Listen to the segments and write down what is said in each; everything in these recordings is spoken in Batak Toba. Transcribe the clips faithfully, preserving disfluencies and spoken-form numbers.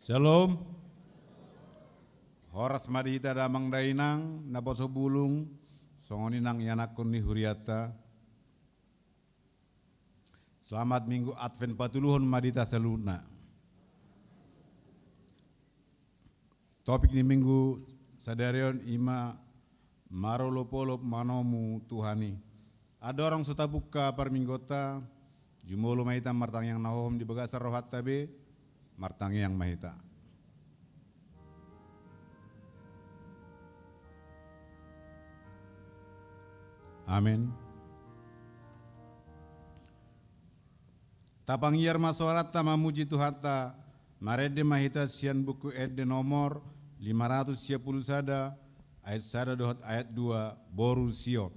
Shalom. Horas ma di hita damang dainang, naposo bulung, songon i nang ianakhon ni hurianta. Selamat Minggu Advent patuluhon ma di hita saluhutna. Topik ni Minggu sadari on i ma marolopolop manomu Tuhan i. Andorang so tabuka parmingguonta, jumolo ma hita martangiang na hohom di bagasan rohanta be, martangiang ma hita. Amen. Tapangiar ma soaranta mamuji Tuhanta, marende ma hita sian Buku Ende nomor lima ratus sia pulu sada, ayat sada dohot ayat dua, boru Sion.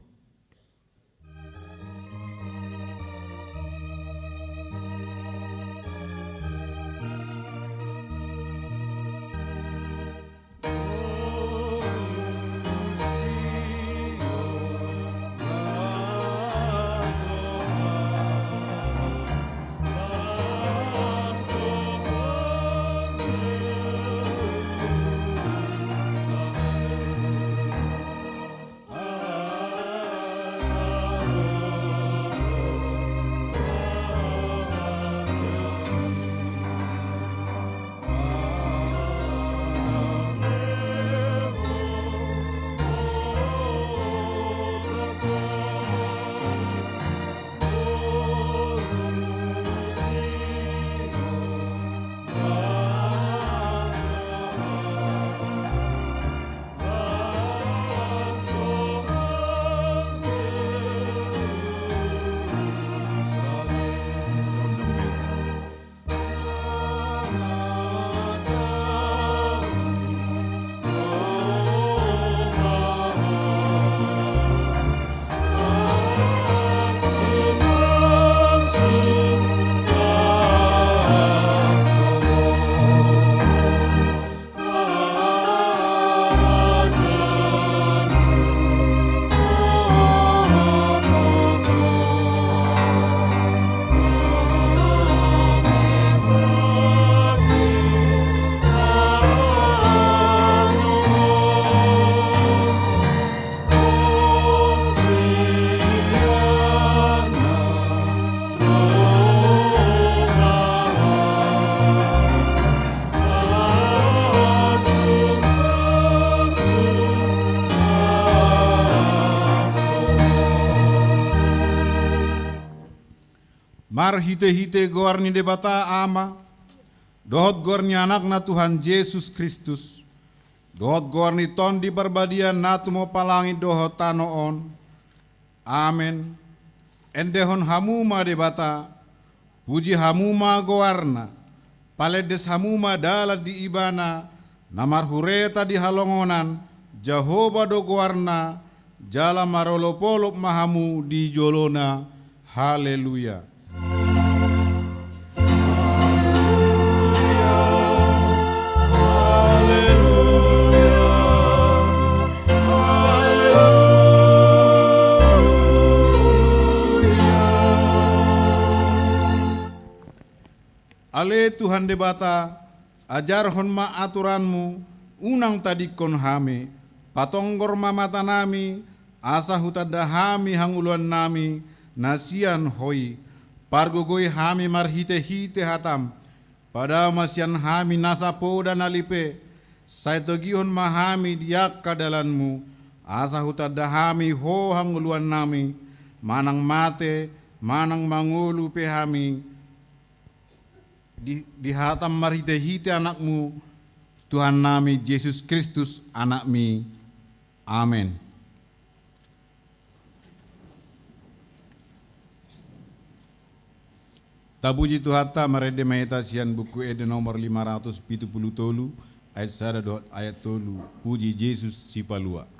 Marhitehite goar ni Debata Ama, dohot goar ni Anakna Tuhan Jesus Kristus, dohot goar ni Tondi Parbadia na tumompa langit dohot tano on. Amen. Endehon hamu ma Debata, puji hamu ma goarna, palendes hamu ma dalan di Ibana, na marhureta di halongonan, Jahowa do goarna, jala marolopolop ma hamu di jolona. Haleluya. Ale Tuhan Debata, ajarhon ma aturanmu, unang tadingkon hami, patonggor ma matanami, asa hutanda hami hangoluannami na sian Ho i. Pargogoi hami marhitehite hatam, padao ma sian hami nasa poda na lipe, sai togihon ma hami di angka dalanmu, asa hutanda hami Ho hangoluannami, manang mate, manang mangolu pe hami, di, di hatam marhitehite Anakmu, Tuhannami Jesus Kristus, Anakmi. Amen. Tapuji Tuhanta, marende ma hita sian Buku Ende nomor lima ratus pitu pulu tolu, ayat sada dohot ayat tolu. Puji Jesus Sipalua.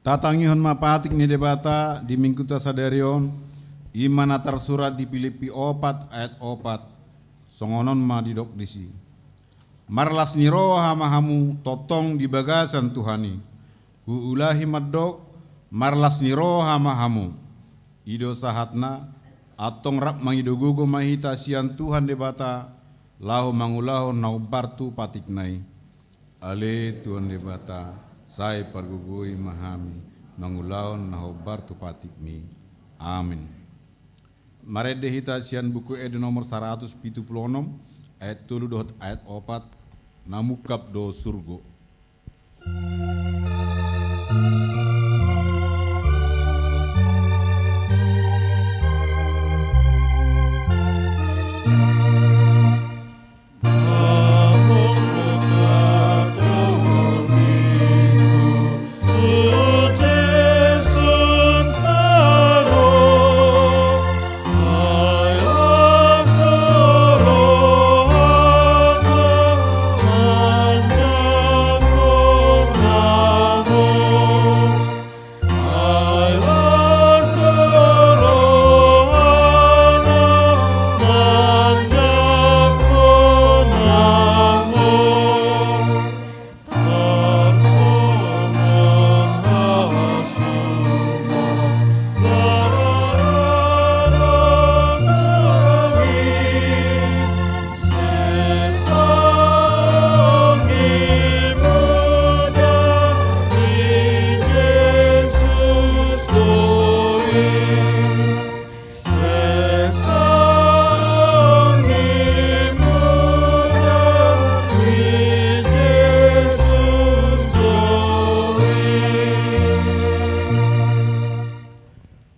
Tatangihon ma patik ni Debata di Mingguta sadari on, i ma na tarsurat di Pilippi opat ayat opat, songon on ma didok disi: Marlas ni roha ma hamu tongtong di bagasan Tuhan i. Huulahi mandok, marlas ni roha ma hamu. I do sahatna, antong rap mangido gogo ma hita sian Tuhan Debata, laho mangulahon na hombar tu patikna i. Ale Tuhan Debata, sai pargogoi ma hami mangulahon na hombar tu patikmi. Amin. Marende hita sian Buku Ende nomor saratus pitu pulu onom, ayat tolu dohot ayat opat, na mungkap do surgo.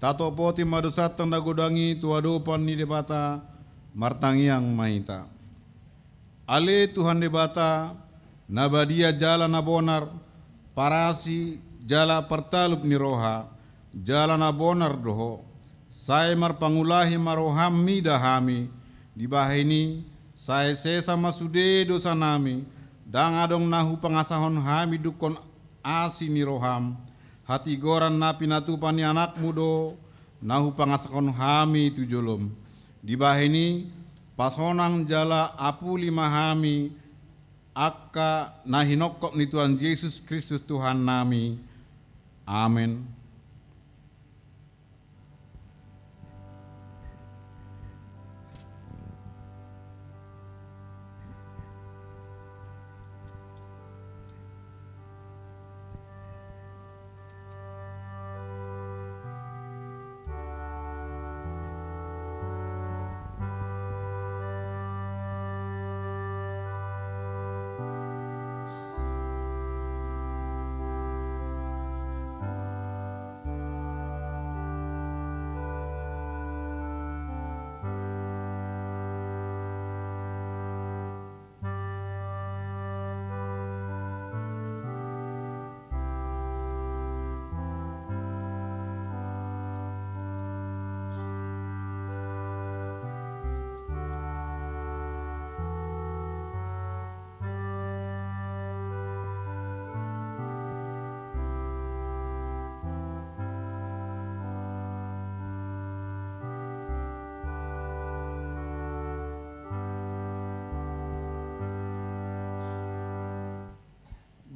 Tatopoti ma dosanta na godang i tu adopan ni Debata, martangiang ma hita. Ale Tuhan Debata, na badia jala na bonar, parasi jala partalup ni roha, jala na bonar do Ho. Sai marpangulahi ma roham mida hami, dibahen i, sai sesa ma sude dosanami, ndang adong na hupangasahon hami dungkon asi ni roham, hatigoran na pinatupa ni Anakmu do, na hupangasahon hami tu jolom. Dibahen i, pasonang jala apuli ma hami, angka na hinongkop ni Tuhan Jesus Kristus Tuhannami. Amen.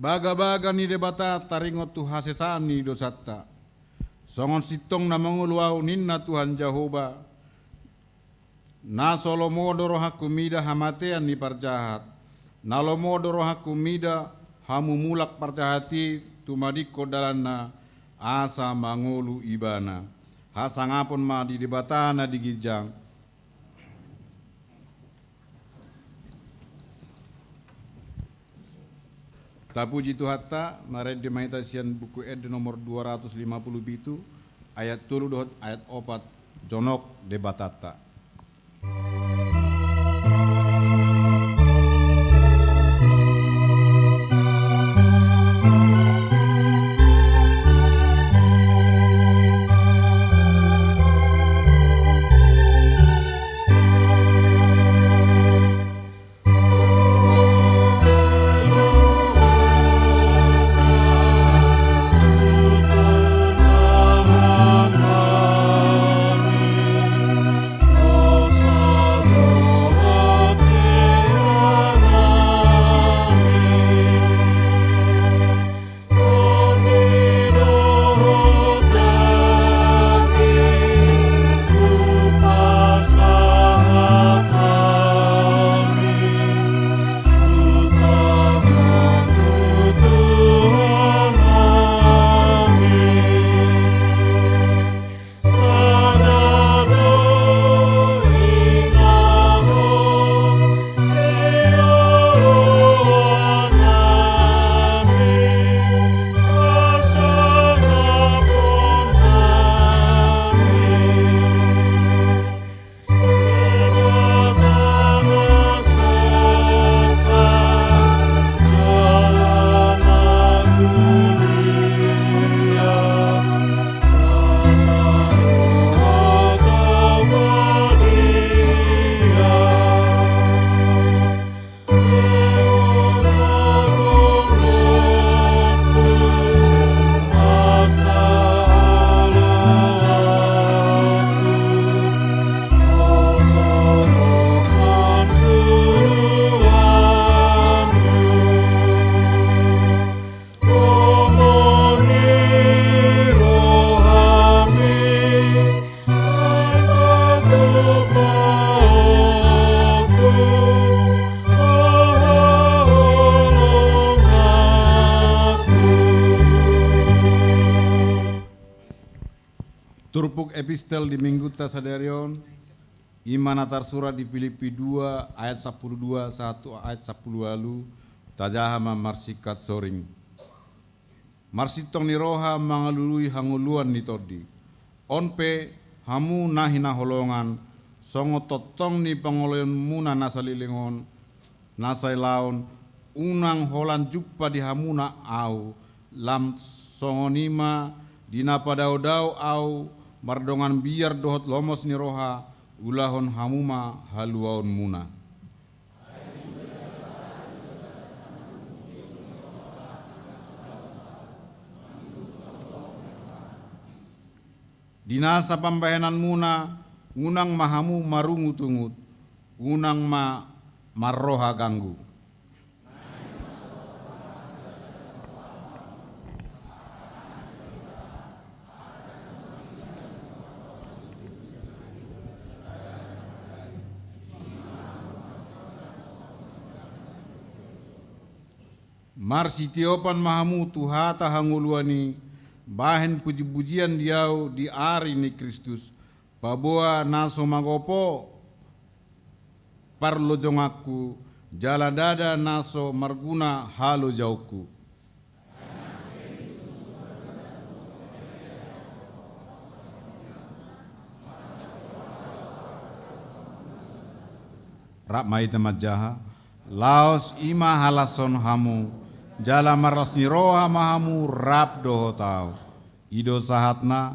Bagabaga ni Debata taringot tu hasesaan ni dosanta. Songon sintong na mangolu ahu ninna Tuhan Jahowa, na so lomo do rohangku mida hamatean ni parjahat, na lomo do rohangku mida hamumulak parjahat i tumadingkon dalanna asa mangolu ibana. Hasangapon ma di Debata na di ginjang. Tapuji Tuhanta, marende ma hita sian Buku Ende nomor dua ratus lima puluh pitu, ayat tolu dohot ayat opat, jonok Debatanta. Turpuk epistel di minggunta sadari on, i ma na tarsurat di Pilippi dua ayat sampulu dua sahat tu ayat sampulu ualu. Tajaha ma marsingkat soring. Marsintong ni roha mangalului hangoluan ni tondi. On pe, hamu na hinaholongan, songon tongtong ni pangoloionmuna na saleleng on, na sailaon, unang holan jumpa di hamuna ahu, lam songon i ma di na padaodao ahu mardongan biar dohot lomos ni roha, ulahon hamu ma haluaonmuna. Di nasa pambahenanmuna, unang ma hamu marungutungut, unang ma marroha ganggu. Marsitiopan ma hamu tu hata hangoluan i, bahen pujipujian di ahu di ari ni Kristus, paboa na so mangopo parlojonganku, jala ndada na so marguna halojaonku. Rap ma hita manjaha. Laos i ma halashon hamu, jala marlas ni roha ma hamu rap dohot ahu. I do sahatna,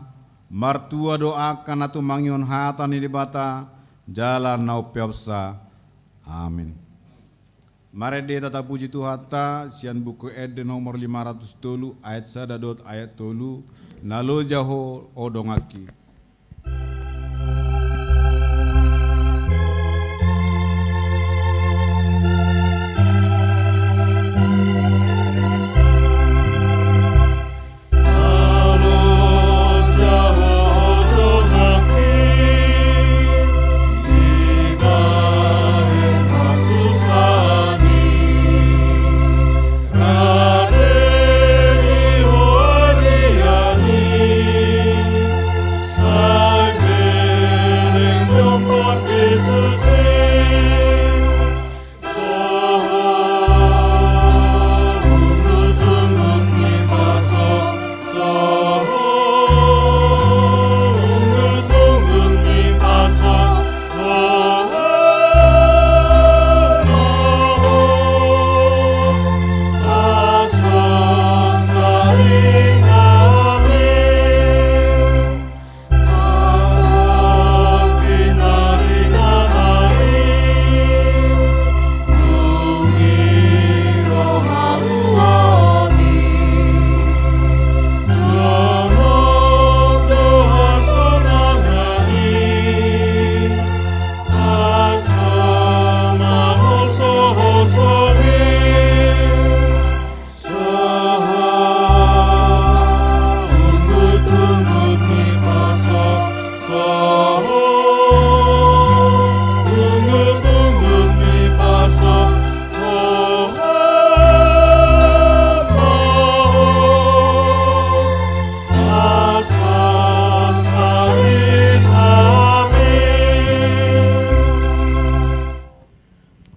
martua do angka na tumangihon hata ni Debata, jala na umpeopsa. Amin. Marende hita tapuji Tuhanta, sian Buku Ende nomor lima ratus tolu, ayat sada dohot ayat tolu, na loja ho, o donganki.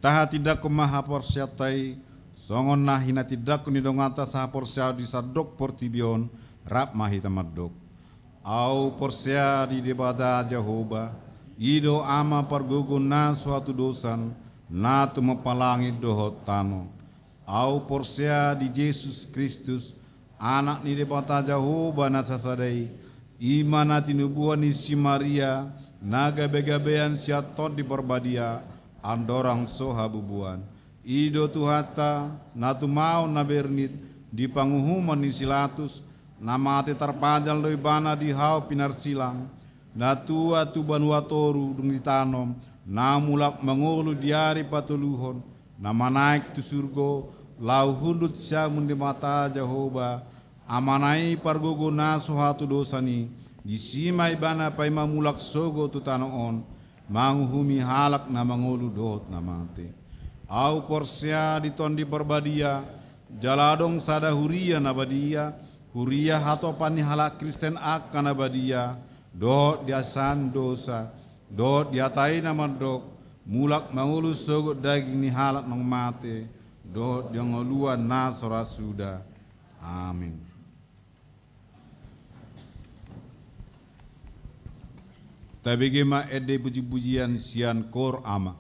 Tahatindangkon ma haporseaonta i, songon na hinatindangkon ni donganta sahaporseaon di sandok portibi on, rap ma hita mandok. Ahu porsea di Debata Jahowa, i do Ama pargogo na so hatudosan, na tumompa langit dohot tano. Ahu porsea di Jesus Kristus, Anak ni Debata Jahowa na sasada i, i ma na tinubuan ni si Maria, na gabegabean sian Tondi Parbadia, andorang so habubuan. I do Tuhanta, na tumaon na bernit di panguhumon ni si Latus, na mate tarpajal do ibana di hau pinarsilang, na tua tu banua toru dung ditanom, na mulak mangolu di ari patoluhon, na manaek tu surgo, laho hundul siamun Debata Jahowa, Amana i pargogo na so hatudosan i, disi ma ibana paima mulak sogot tu tano on, manguhumi halak na mangolu dohot na mate. Ahu porsea di Tondi Parbadia, jala adong sada huria na badia, huria hatopan ni halak Kristen angka na badia, dohot di asahan dosa, dohot di hata i na mandok, mulak mangolu sogot daging ni halak naung mate, dohot di hangoluan na so ra suda. Amin. Tabege ma ende pujipujian sian koor Ama.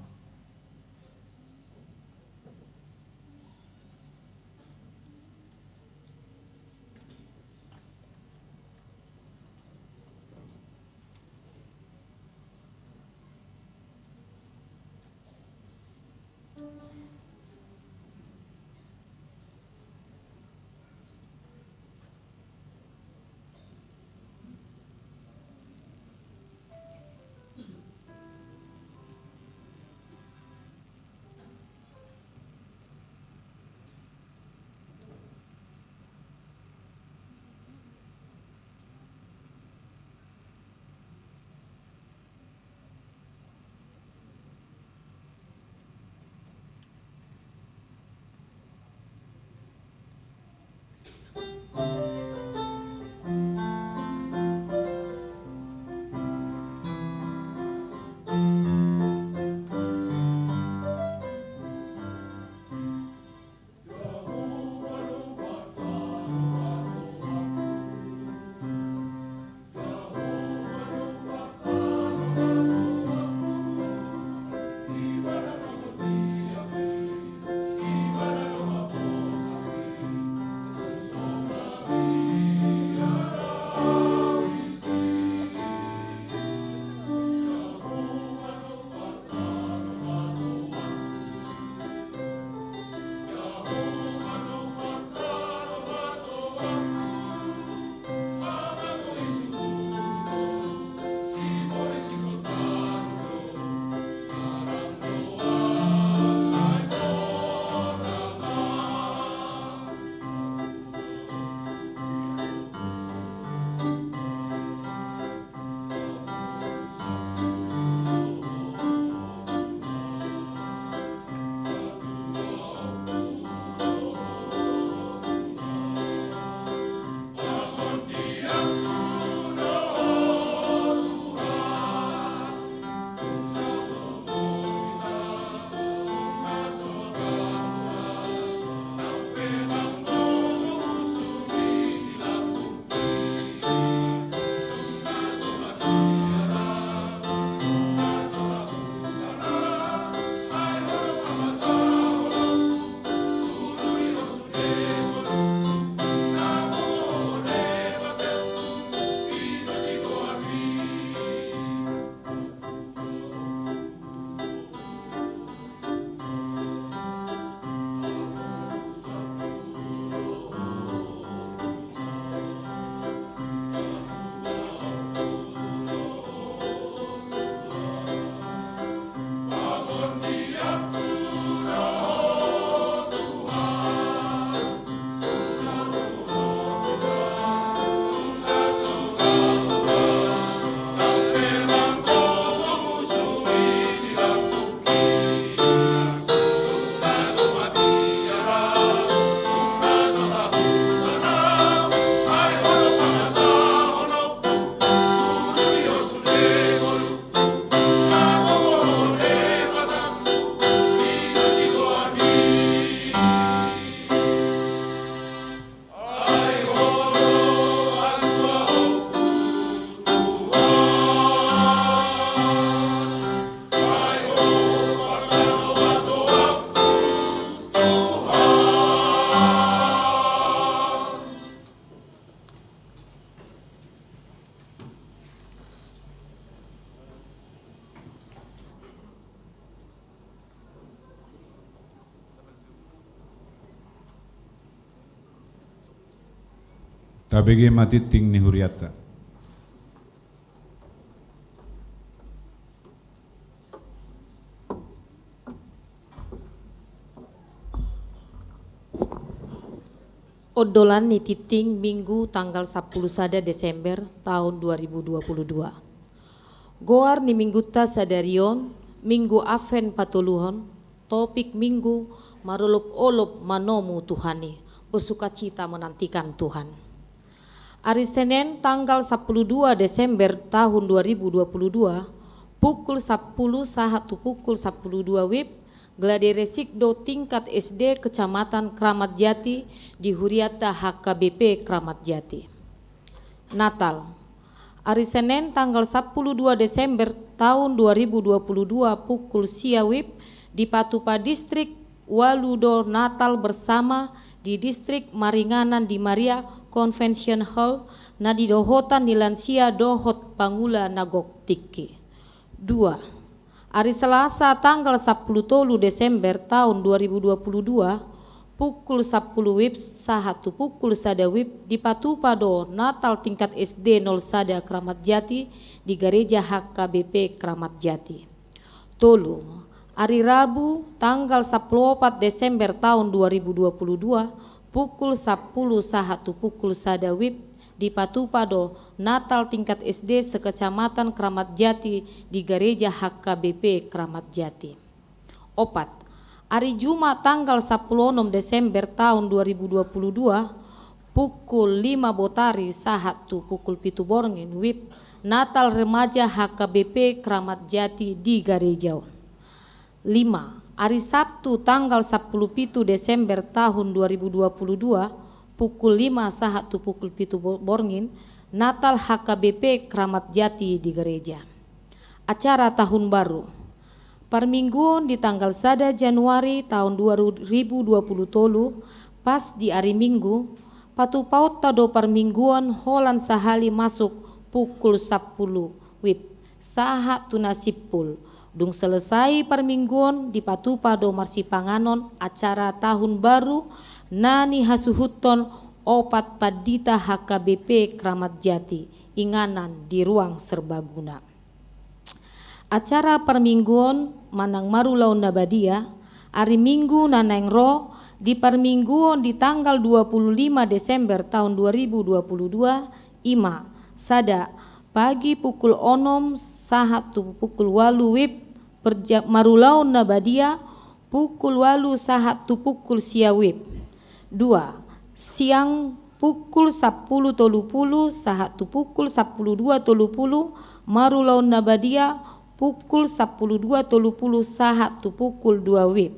Tabege ma tingting ni hurianta. Ondolan ni tingting Minggu tanggal sampulu sada Desember taon dua ribu dua puluh dua. Goar ni Minggunta sadari on, Minggu Adven patoluhon, topik Minggu, marolopolop manomu Tuhan i, bersukacita menantikan Tuhan. Ari Senen tanggal sampulu dua Desember tahun dua ribu dua puluh dua, pukul sampulu sahat tu pukul sampulu dua wib, gladi resik do tingkat S D Kecamatan Kramat Jati di hurianta H K B P Kramat Jati. Natal. Ari Senen tanggal sampulu dua Desember tahun dua ribu dua puluh dua pukul sia wib, dipatupa Distrik Walu do Natal Bersama di Distrik Maringanan di Maria Convention Hall na nidohotan ni lansia dohot pangula na gok tingki. Dua. Ari Selasa tanggal sampulu tolu Desember tahun dua ribu dua puluh dua, pukul sampulu wib sahat tu pukul sada wib, dipatupa do Natal tingkat S D nol sada Kramat Jati di Gareja H K B P Kramat Jati. Tolu. Ari Rabu tanggal sampulu opat Desember tahun dua ribu dua puluh dua, pukul sampulu sahat tu pukul sada wib, dipatupa do Natal tingkat S D sekecamatan Kramat Jati di Gareja H K B P Kramat Jati. Opat. Ari Jumat tanggal sampulu onom Desember tahun dua ribu dua puluh dua, pukul lima botari sahat tu pukul pitu borngin wib, Natal Remaja H K B P Kramat Jati di gareja on. Lima. Ari Sabtu tanggal sampulu pitu Desember tahun dua ribu dua puluh dua, pukul lima sahat tu pukul pitu bo-, borngin, Natal H K B P Kramat Jati di gareja. Acara tahun baru. Parmingguon di tanggal sada Januari tahun dua ribu dua puluh tolu, pas di ari Minggu, patupaonta do parmingguon holan sahali masuk pukul sampulu wib sahat tu na simpul. Dung selesai parmingguon, dipatupa do marsipanganon acara tahun baru na nihasuhuthon opat pandita H K B P Kramat Jati, inganan di ruang serbaguna. Acara parmingguon manang marulaon na badia, ari Minggu na naeng ro, di parmingguon di tanggal dua puluh lima Desember tahun dua ribu dua puluh dua, i ma, sada, pagi pukul onom sahat tu pukul walu wib, perja-, marulaon na badia, pukul walu sahat tu pukul sia wib. Dua, siang pukul sampulu tolu pulu sahat tu pukul sampulu dua tolu pulu, marulaon na badia, pukul sampulu dua tolu pulu sahat tu pukul dua wib.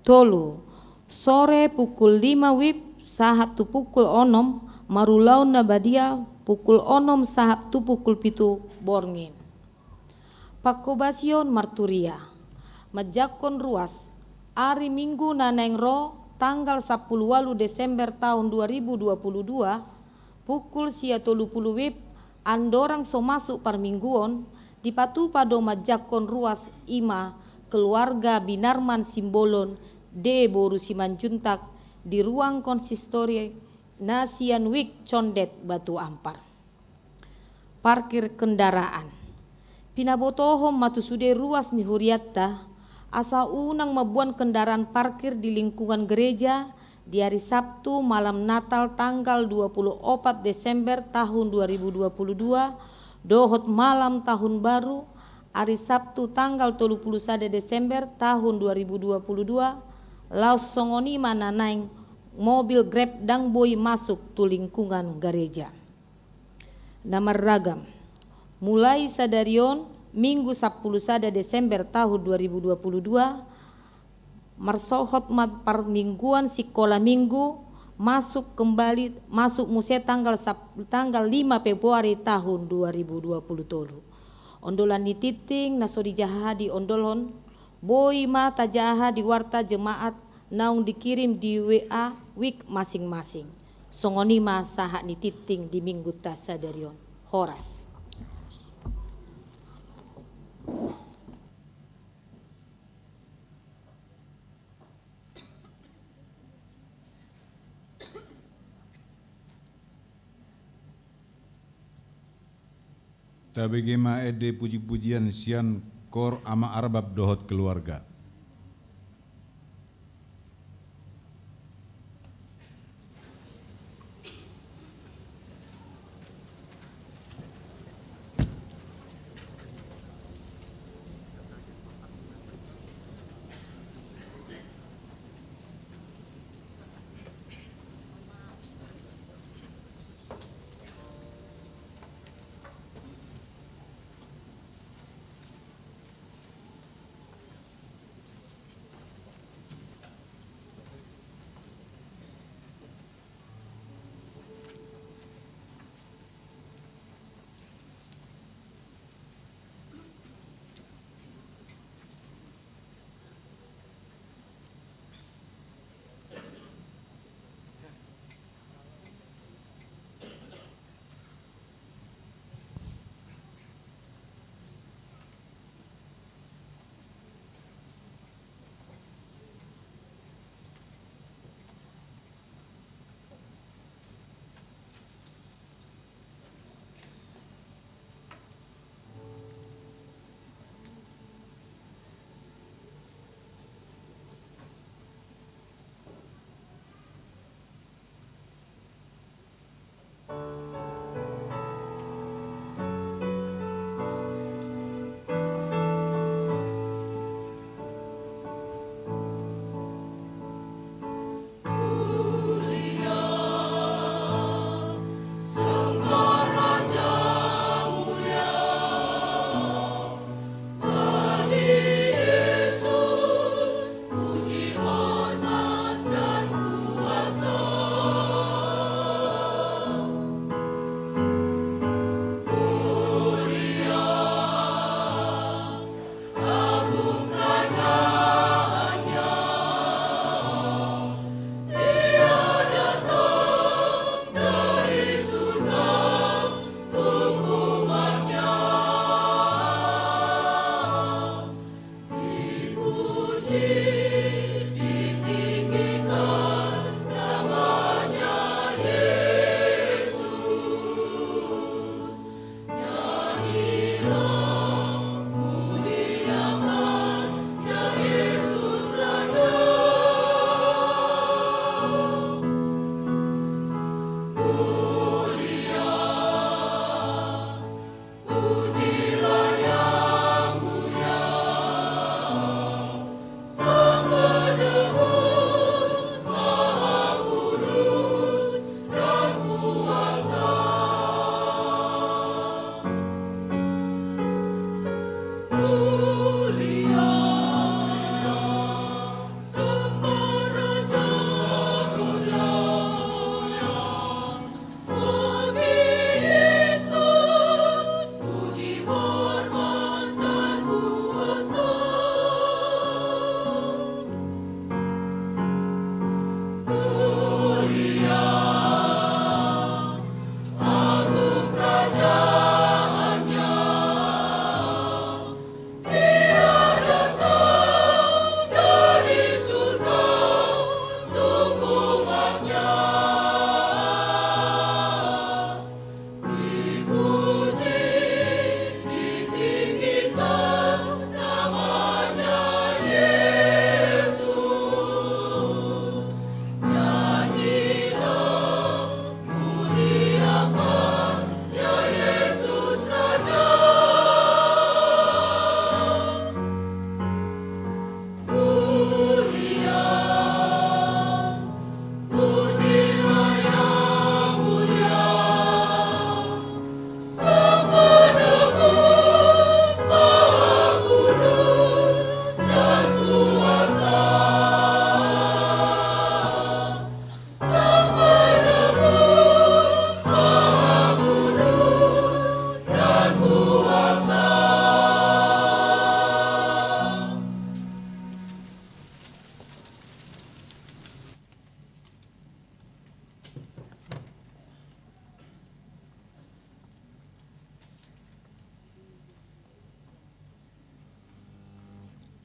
Tolu, sore pukul lima wib sahat tu pukul onom, marulaon na badia, pukul onom sahat tu pukul pitu borngin. Panghobasion marturia. Manjangkon ruas, ari Minggu na naeng ro, tanggal sampulu walu Desember tahun dua ribu dua puluh dua, pukul sia tolu pulu wib, andorang so masuk parmingguon, dipatupa do manjangkon ruas, i ma keluarga Binarman Simbolon, D boru Simanjuntak, di ruang konsistori na sian Wik Condet Batu Ampar. Parkir kendaraan. Pinabotohon ma tu sude ruas ni hurianta, asa unang mamboan kendaraan parkir di lingkungan gereja di ari Sabtu malam Natal tanggal dua pulu opat Desember tahun dua ribu dua pulu dua, dohot malam tahun baru, ari Sabtu tanggal tolu pulu sada Desember tahun dua ribu dua pulu dua, laos songon i ma na naeng mobil Grab ndang boi masuk tu lingkungan gareja. Na marragam. Mulai sadari on, Minggu sampulu sada Desember tahun dua ribu dua pulu dua, marsohot ma parmingguan sikola Minggu, masuk kembali, masuk muse tanggal sap-, tanggal lima Februari tahun dua ribu dua pulu tolu. Ondolan ni tingting na so dijaha diondolhon, boi ma tajaha di warta jemaat naung dikirim di W A wik masing-masing. Songon i ma sahat ni tingting di Minggunta sadari on. Horas. Tabege ma ende puji-pujian sian Kor Ama Arbab dohot keluarga.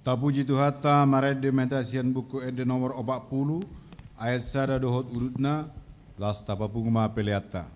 Tapuji Tuhanta, marende ma hita sian Buku Ende nomor opat pulu, ayat sada dohot udutna. Laos tapapungu ma peleanta.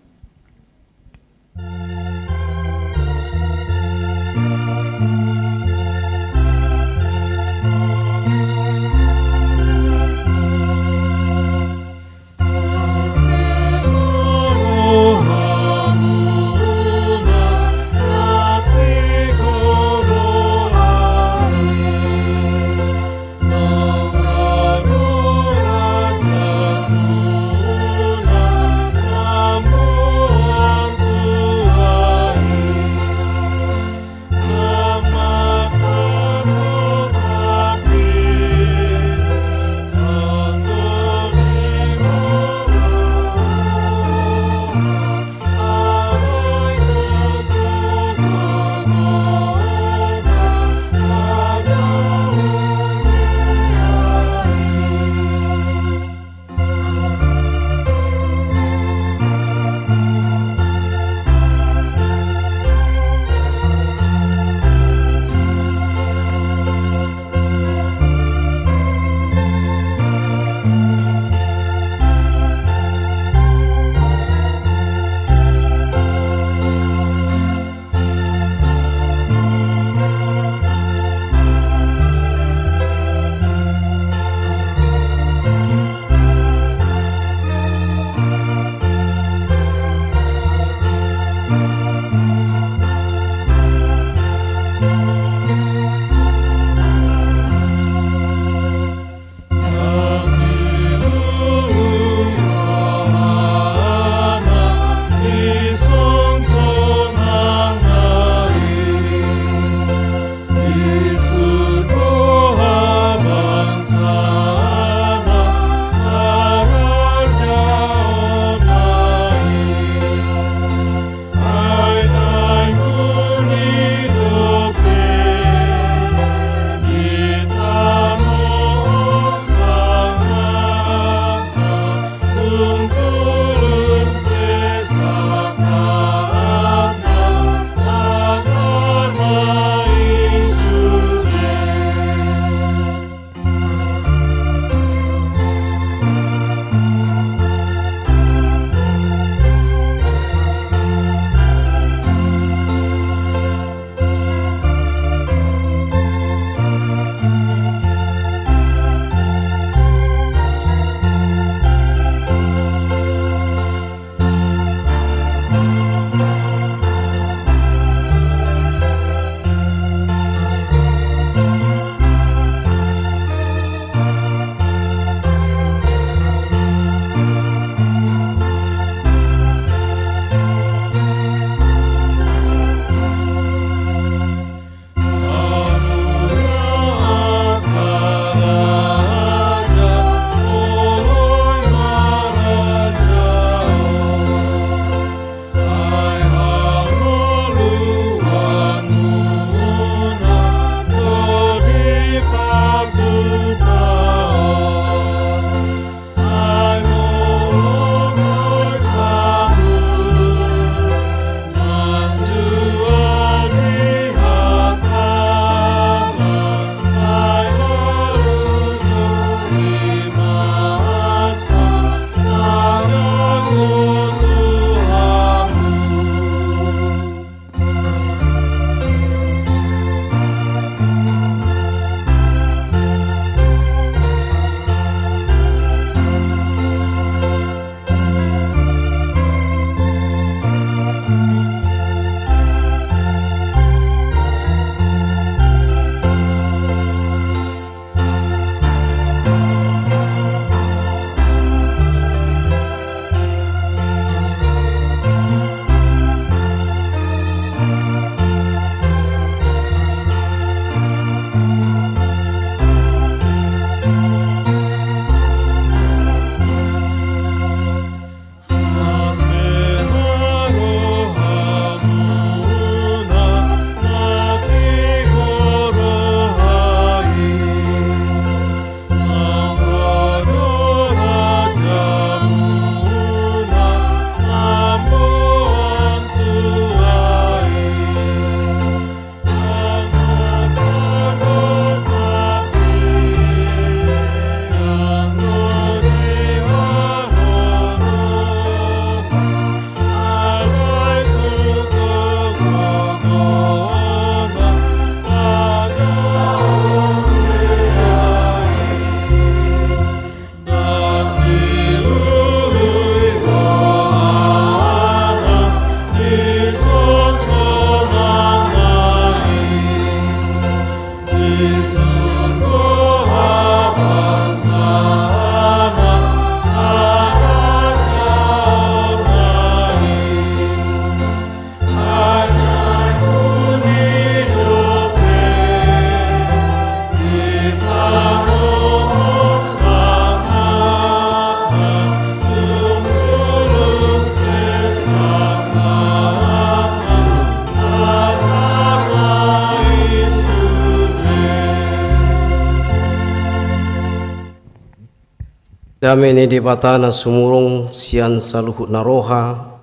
Dame ni Debata na sumurung sian saluhut na roha,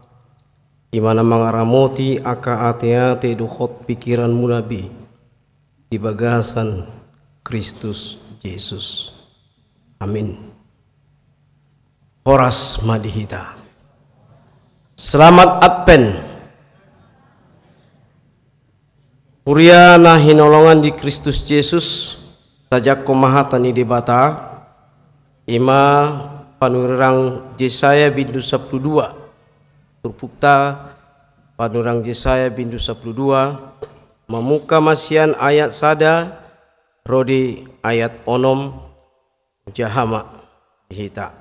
i ma na mangaramoti angka ateate dohot pikiranmuna be di bagasan Kristus Jesus. Amin. Horas ma di hita. Selamat Advent. Huria na hinaholongan di Kristus Jesus, tajangkon ma hata ni Debata, i ma panurirang Jesaya bindu sampulu dua. Turpukta panurirang Jesaya bindu sampulu dua, mamungka ma sian ayat sada ro di ayat onom. Jaha ma di hita.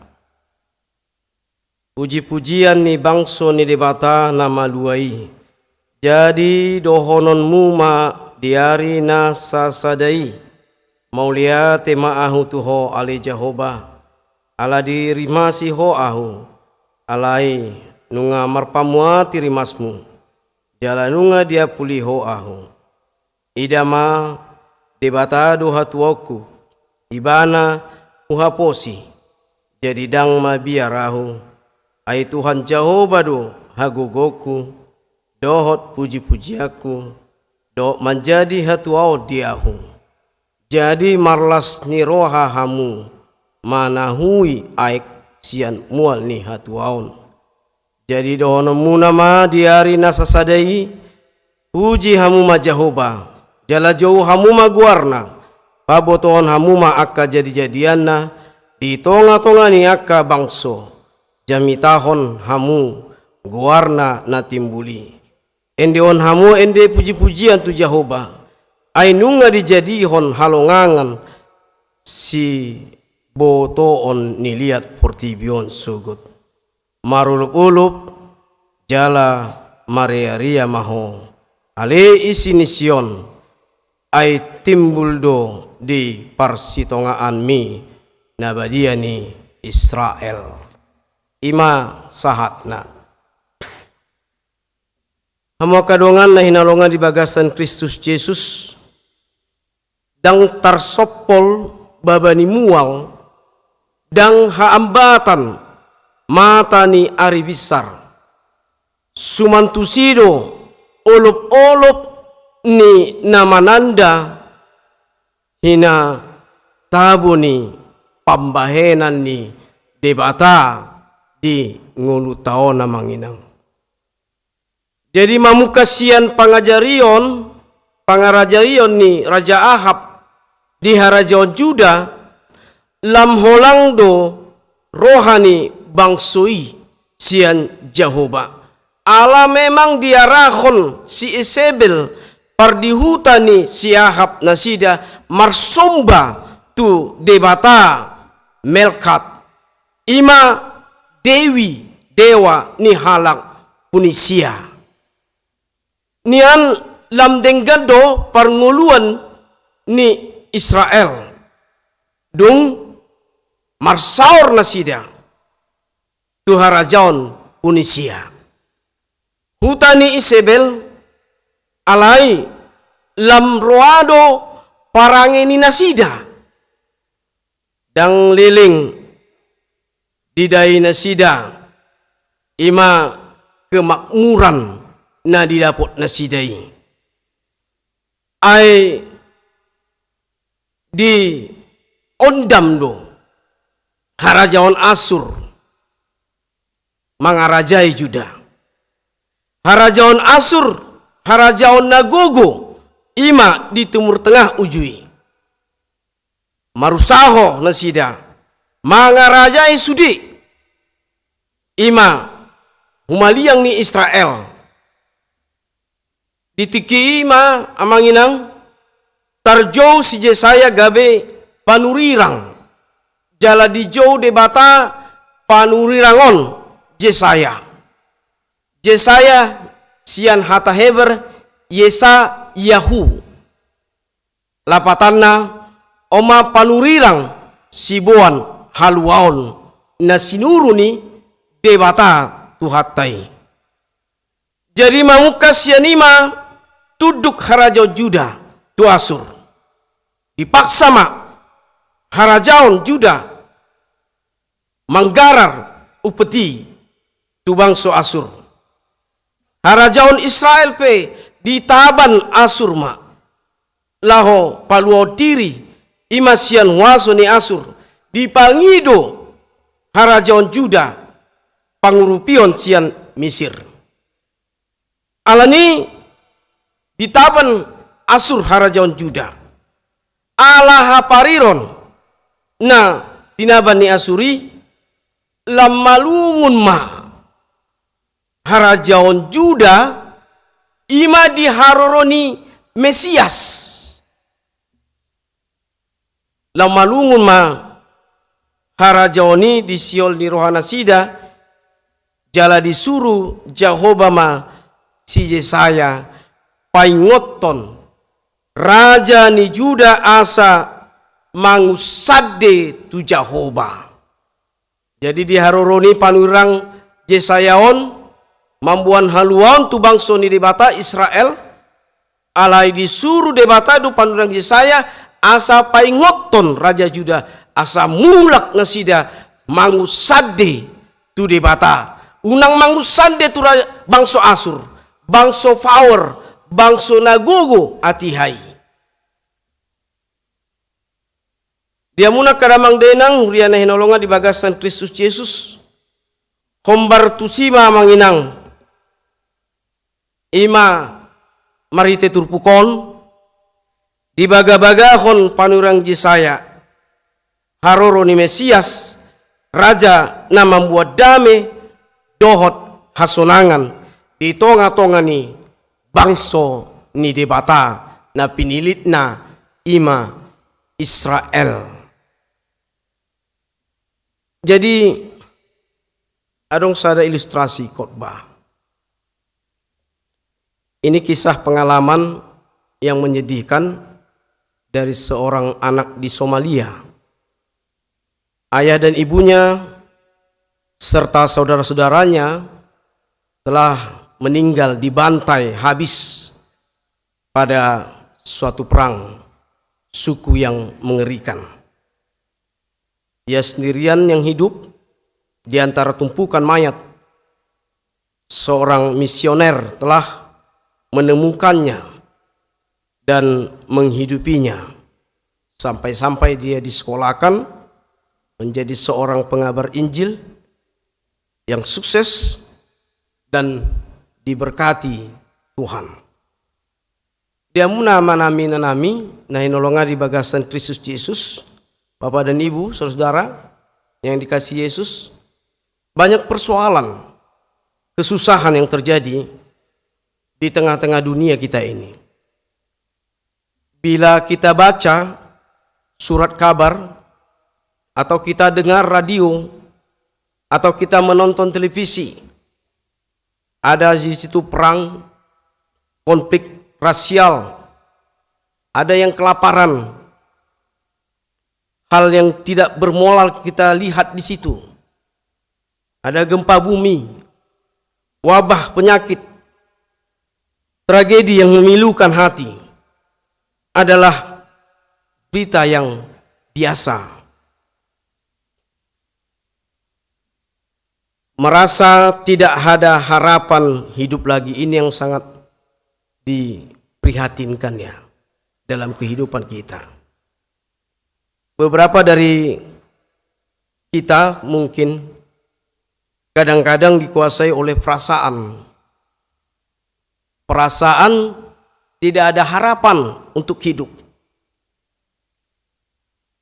Puji-pujian ni bangso ni Debata na malua i. Jadi dohononmu ma di ari na sasada i: Mauliate ma ahu tu Ho ale Jahowa, ala dirimasi Ho ahu. Alai nunga marpamuati rimasmu, jala nunga diapuli Ho ahu. Ida ma, Debata do hatuaonku, Ibana huhaposi, jadi ndang mabiar ahu. Ai Tuhan Jahowa do hagogoonku dohot puji-pujianku, dohot manjadi hatuaon di ahu. Jadi marlas ni roha hamu manahui aek sian mual ni hatuaon. Jadi dohononmuna ma di ari na sasada i: Puji hamu ma Jahowa, jala jou hamu ma goarna. Pabotohon hamu ma angka jadi-jadianna di tonga-tonga ni angka bangso. Jamitahon hamu goarna na timbul i. Endehon hamu ende puji-pujian tu Jahowa, ai nunga dijadihon halongangan sibotoon ni liat portibi on sogot. Marolop-olop jala maria-ria ma ho, ale isi ni Sion, ai timbul do di parsitongaanmi na badia ni Israel. I ma sahatna. Hamu angka dongan na hinaholongan di bagasan Kristus Jesus, ndang tarsompol baba ni mual, ndang haambatan mata ni ari binsar. Suman tusi do olop-olop ni na mananda hinatabo ni pambahenan ni Debata di ngolunta on, amang inang. Jadi mamungka sian pangajarion, pangarajaion ni Raja Ahab di harajaon Juda, lam holang do roha ni bangso i sian Jahowa. Ala memang diarahon si Isebel pardihuta ni si Ahab nasida marsomba tu debata Melkat, i ma dewi, dewa ni halak Punisia. Nian lam denggan do parngoluan ni Israel. Dung marsaor nasida tu harajaon Punisia, huta ni Isebel, alai lam roa do parange ni nasida. Ndang leleng didai nasida, i ma kemakmuran na didapot nasida i. Ai diondam do harajaon Asur mangarajai Juda. Harajaon Asur, harajaon na gogo, i ma di Timur Tengah uju i. Marusaho nasida mangarajai sude, i ma humaliang ni Israel. Di tingki i ma, amang inang, tarjou si Jesaya gabe panurirang, jala dijou Debata panurirang on Jesaya. Jesaya sian hata Heber Yeshayahu. Lapatanna, on ma panurirang siboan haluaon na sinuru ni Debata Tuhanta i. Jadi mamungka sian i ma tunduk harajaon Juda tu Asur. Dipaksa ma harajaon Juda manggarar umpeti tu bangso Asur. Harajaon Israel pe ditaban Asur ma, laho paluaon diri, i ma sian huaso ni Asur, dipangido harajaon Juda pangurupion sian Misir. Alani ditaban Asur harajaon Juda. Ala hapariron na tinaban ni Asur i, lam malungun ma harajaon Juda, i ma di haroro ni Mesias. Lam malungun ma harajaon i di sihol ni rohanasida, jala disuru Jahowa ma si Jesaya paingothon raja ni Juda asa mangunsande tu Jahowa. Jadi di haroro ni panurirang Jesaya on, mamboan haluaon tu bangso ni Debata Israel, alai disuru Debata do panurirang Jesaya asa paingothon raja Juda, asa mulak nasida mangunsande tu Debata. Unang mangunsande tu ra-, bangso Asur, bangso faor, bangso na gogo atihai. Di hamuna angka damang dainang, huria na hinaholongan di bagasan Kristus Jesus, hombar tusi ma amang inang, i ma marhite turpuk on, dibagabagahon panurirang Jesaya haroro ni Mesias, raja na mamboan dame dohot hasonangan di tongatonga ni bangso ni Debata na pinilitna, i ma Israel. Jadi, adong sada ilustrasi khotbah. Ini kisah pengalaman yang menyedihkan dari seorang anak di Somalia. Ayah dan ibunya serta saudara-saudaranya telah meninggal, dibantai habis pada suatu perang suku yang mengerikan. Ia sendirian yang hidup di antara tumpukan mayat. Seorang misioner telah menemukannya dan menghidupinya. Sampai-sampai dia disekolahkan menjadi seorang pengabar Injil yang sukses dan diberkati Tuhan. Di hamuna amanami, inanami na hinaholongan di bagasan Kristus Jesus, Bapa dan Ibu, saudara-saudara yang dikasihi Yesus, banyak persoalan, kesusahan yang terjadi di tengah-tengah dunia kita ini. Bila kita baca surat kabar, atau kita dengar radio, atau kita menonton televisi, ada di situ perang, konflik rasial, ada yang kelaparan, hal yang tidak bermoral kita lihat di situ. Ada gempa bumi, wabah penyakit, tragedi yang memilukan hati adalah berita yang biasa. Merasa tidak ada harapan hidup lagi, ini yang sangat diprihatinkan, ya, dalam kehidupan kita. Beberapa dari kita mungkin kadang-kadang dikuasai oleh perasaan. Perasaan tidak ada harapan untuk hidup.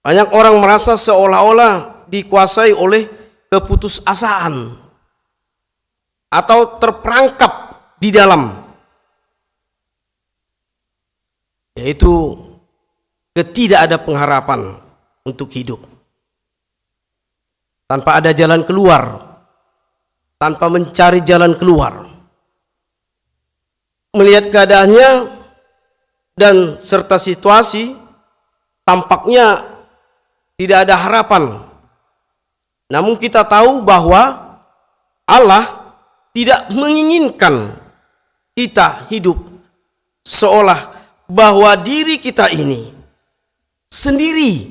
Banyak orang merasa seolah-olah dikuasai oleh keputusasaan atau terperangkap di dalam, yaitu ketidak ada pengharapan untuk hidup. Tanpa ada jalan keluar, tanpa mencari jalan keluar. Melihat keadaannya dan serta situasi, tampaknya tidak ada harapan. Namun kita tahu bahwa Allah tidak menginginkan kita hidup seolah bahwa diri kita ini sendiri.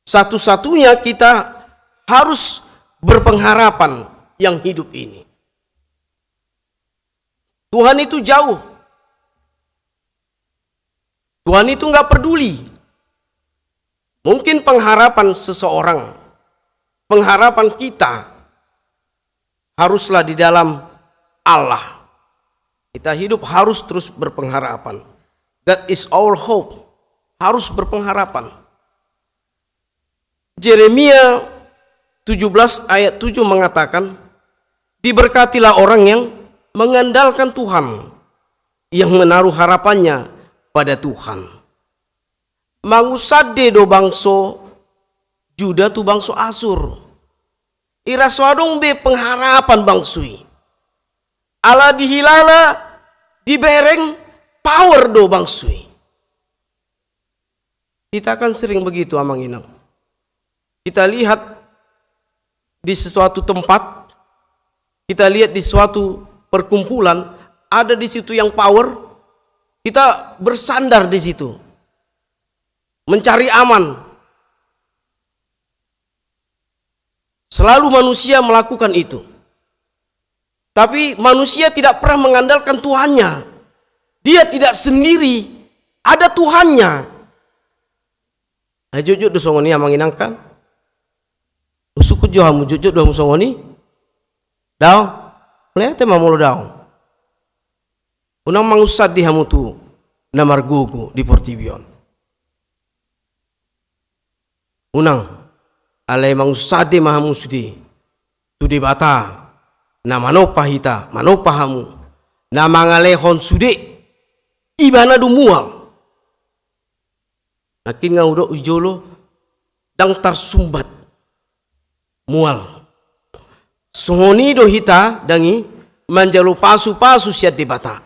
Satu-satunya kita harus berpengharapan yang hidup ini. Tuhan itu jauh. Tuhan itu nggak peduli. Mungkin pengharapan seseorang, pengharapan kita haruslah di dalam Allah. Kita hidup harus terus berpengharapan. That is our hope. Harus berpengharapan. Yeremia tujuh belas ayat tujuh mengatakan, "Diberkatilah orang yang mengandalkan Tuhan, yang menaruh harapannya pada Tuhan." Mangunsande do bangso Juda tu bangso Asur. Ira so adong be pengharapan bangso i. Ala dihilala, dibereng, power do bangso i. Kita kan sering begitu, Amang Inang. Kita lihat di sesuatu tempat, kita lihat di suatu perkumpulan, ada di situ yang power, kita bersandar di situ, mencari aman. Selalu manusia melakukan itu. Tapi manusia tidak pernah mengandalkan Tuhannya. Dia tidak sendiri, ada Tuhannya. Ai jotjot do songon i, Amang Inang, kan? Usukkun jo hamu, jotjot do hamu songon i? Daong? Mauliate ma molo daong. Unang mangunsande hamu tu na margogo di portibi on. Unang, alai mangunsande ma hamu sude tu Debata na manompa hita, manompa hamu, na mangalehon sude, Ibana do mual. Nangkin nga hudok di jolo, ndang tarsumbat. Mual. Songon i do hita, dang i, manjalo pasupasu sian Debata.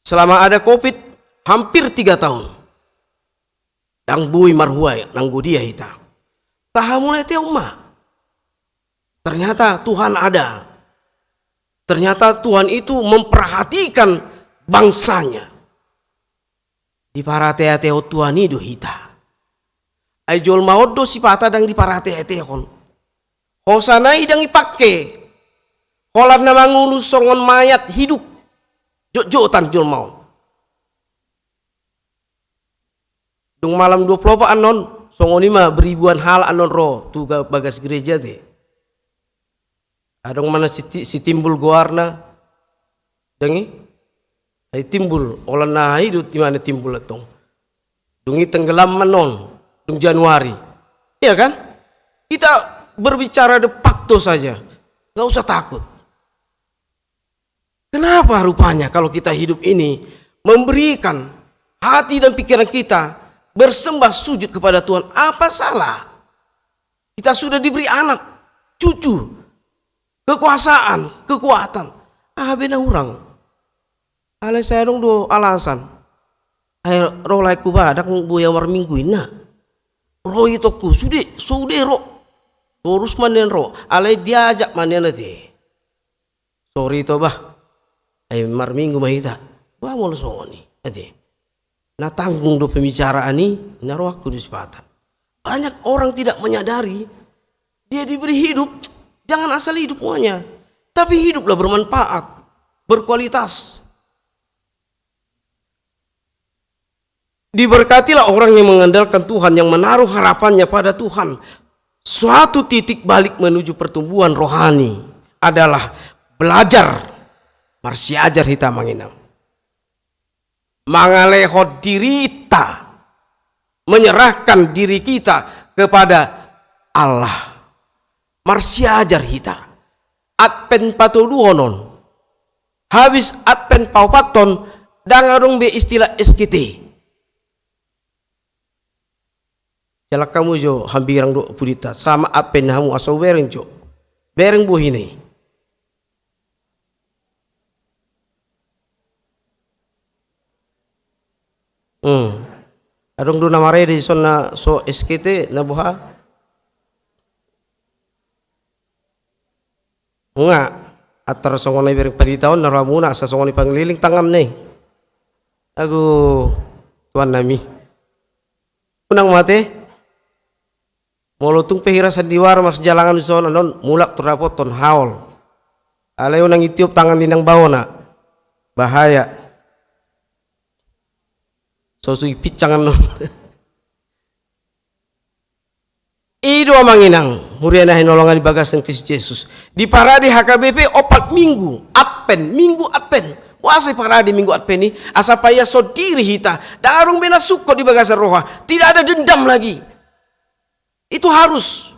Selama ada covid, hampir tiga tahun. Ndang boi marhua nanggo dia hita. Tahamauliateon ma. Ternyata Tuhan ada. Ternyata Tuhan itu memperhatikan bangsanya. Diparateatehon Tuhan i do hita. Ai jolma on do sipata ndang diparateatehon. Hosana i ndang ipangke. Holan na mangolu songon mayat hidup. Jotjotan jolma on. Dung malam dua puluh opat annon, songon i ma beribuan halak annon ro tu ga-, bagas gereja te. Adong ma na siti-, Sitimbul goarna. Dang i? Ai Timbul, holan na hahidut i ma na Timbul antong. Dung i tenggelam ma annon, dung Januari. Iya kan? Kita berbicara de facto saja. Nggak usah takut. Kenapa rupanya kalau kita hidup ini memberikan hati dan pikiran kita bersembah sujud kepada Tuhan? Apa salah? Kita sudah diberi anak, cucu, kekuasaan, kekuatan. Aha be na hurang? Alai sai adong do alasan. Ai ro laengku ba, ndang boi au marminggu inna. Ro itongku, sude, sude ro. Torus ma nian ro, alai diajak ma nian ate. Sori to bah. Ai marminggu ma hita. Bah molo songon i. Ate. Na tanggung do pembicaraan i, na rohangku do sipata. Banyak orang tidak menyadari, dia diberi hidup, jangan asal hidup muanya. Tapi hiduplah bermanfaat, berkualitas. Diberkatilah orang yang mengandalkan Tuhan, yang menaruh harapannya pada Tuhan. Suatu titik balik menuju pertumbuhan rohani adalah belajar, marsiajar hita, Amang Inang. Mangalehon dirita, menyerahkan diri kita kepada Allah. Marsiajar hita. Advent patoluhon on. Habis Advent paopathon, ndang adong be istilah S K T. Jalak hamu jo hambirang dohot pudita, sama Advent hamu asa hubereng jo. Bereng bohina i. Hmm. Adong do na marende dison na so S K T na boha? Nga, antar songon na ibereng pandita on na rohamuna, asa songon i pangliling tanganna i. Agu, Tuhan nami. Unang mate. Molo tung pe hira sandiwara marsijalangan dison, annon mulak tu dapoton haol. Alai unang itiop tangan ni nang baona. Bahaya. So sugi pincang annon. I do amang inang, huria na hinaholongan di bagasan Kristus Jesus. Di parade H K B P opat minggu Advent, minggu Advent. Boasa i parade minggu Advent i? Asa paihashon diri hita. Ndang adong be na sungkot di bagasan roha. Tidak ada dendam lagi. Itu harus.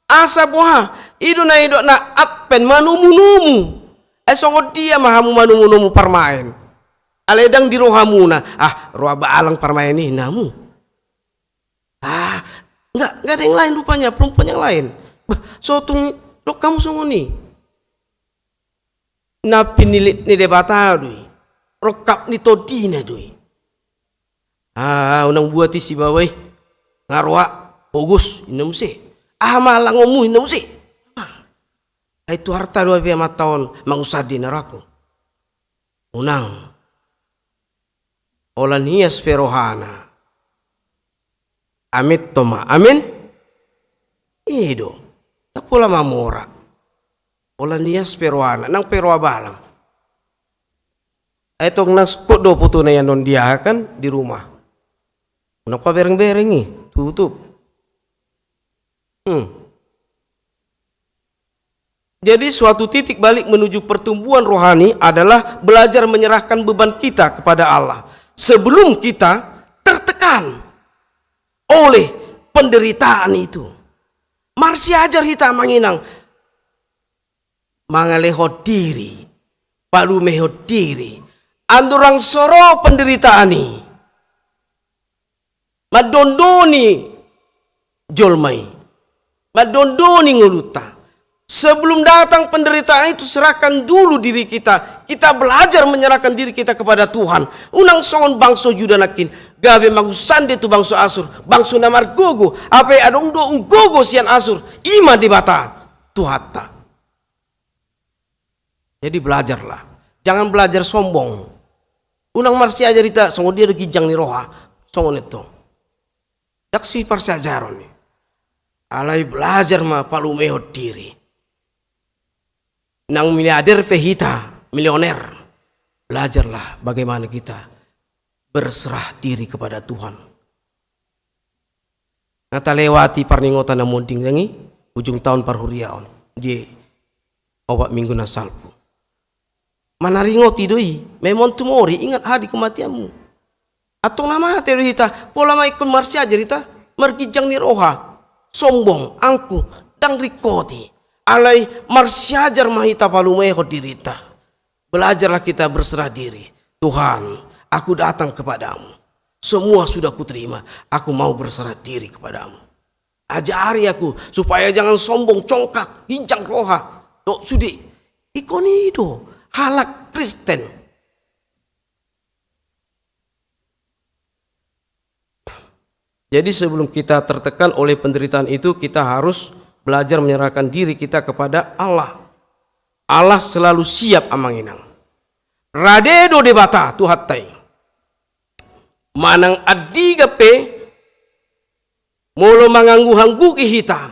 Asa boha, i do na nidokna Advent manomunomu. Ai songon dia ma hamu manomunomu parmaen? Alai ndang di rohamuna, ah, roha balang parmaen i, ninna hamu. Ah, nggak, nggak ada yang lain rupanya, perempuan yang lain. Bah, so tung didok hamu songon i. Na pinillit ni Debata do i. Rongkap ni tondina do i. Ah, unang buat i si baoa i. Nga roa, pogos, ninna muse. Ah, ma langonmu, ninna muse. Ah. Ai Tuhan ta do, ai pe amanta on mangusandi na rohangku. Unang. Holan hias pe rohana. Amen toma. Amen. I do. Ndang pola mamora. Holan hias pe rohana, nang pe roha balang. Ai tong na sungkot do fotona i annon diaha kan di rumah. Unang paberengbereng i, tutup. Hmm. Jadi, suatu titik balik menuju pertumbuhan rohani adalah belajar menyerahkan beban kita kepada Allah sebelum kita tertekan oleh penderitaan itu. Marsiajar hita amang inang mangalehon diri, palumehon diri, andorang so ro penderitaan i. Mandondoni jolma i, mandondoni ngolunta. Sebelum datang penderitaan itu, serahkan dulu diri kita. Kita belajar menyerahkan diri kita kepada Tuhan. Unang songon bangso Juda nangkin, gabe mangusande tu bangso Asur, bangso na margogo. Hape adong do umgogo sian Asur, i ma Debata Tuhanta. Jadi belajarlah. Jangan belajar sombong. Unang marsiajar hita songon dia do ginjang ni roha. Songon i tong. Ndang siparsiajaron i. Alai belajar ma palumehon diri. Nang miliarder pe hita, milioner. Belajarlah bagaimana kita berserah diri kepada Tuhan. Nga talewati parningotan na monding nang i, ujung taon parhuriaon di opat minggu na salpu. Manaringoti do i, memento mori, ingat hadir kematianmu. Antong na mate do hita, pola ma ingkon marsiajar hita, marginjang ni roha, sombong, angkuh, ndang ringkoti. Alai marsiajar ma hita palumehon dirinta. Belajarlah kita berserah diri. Tuhan, aku datang kepadamu. Semua sudah kuterima. Aku mau berserah diri kepadamu. Ajari aku supaya jangan sombong, congkak, ginjang roha. Dok sude. Ingkon i do halak Kristen. Jadi sebelum kita tertekan oleh penderitaan itu, kita harus belajar menyerahkan diri kita kepada Allah. Allah selalu siap amang inang. Rade do Debata Tuhanta i. Manang andigan pe molo mangangguhangguhi hita,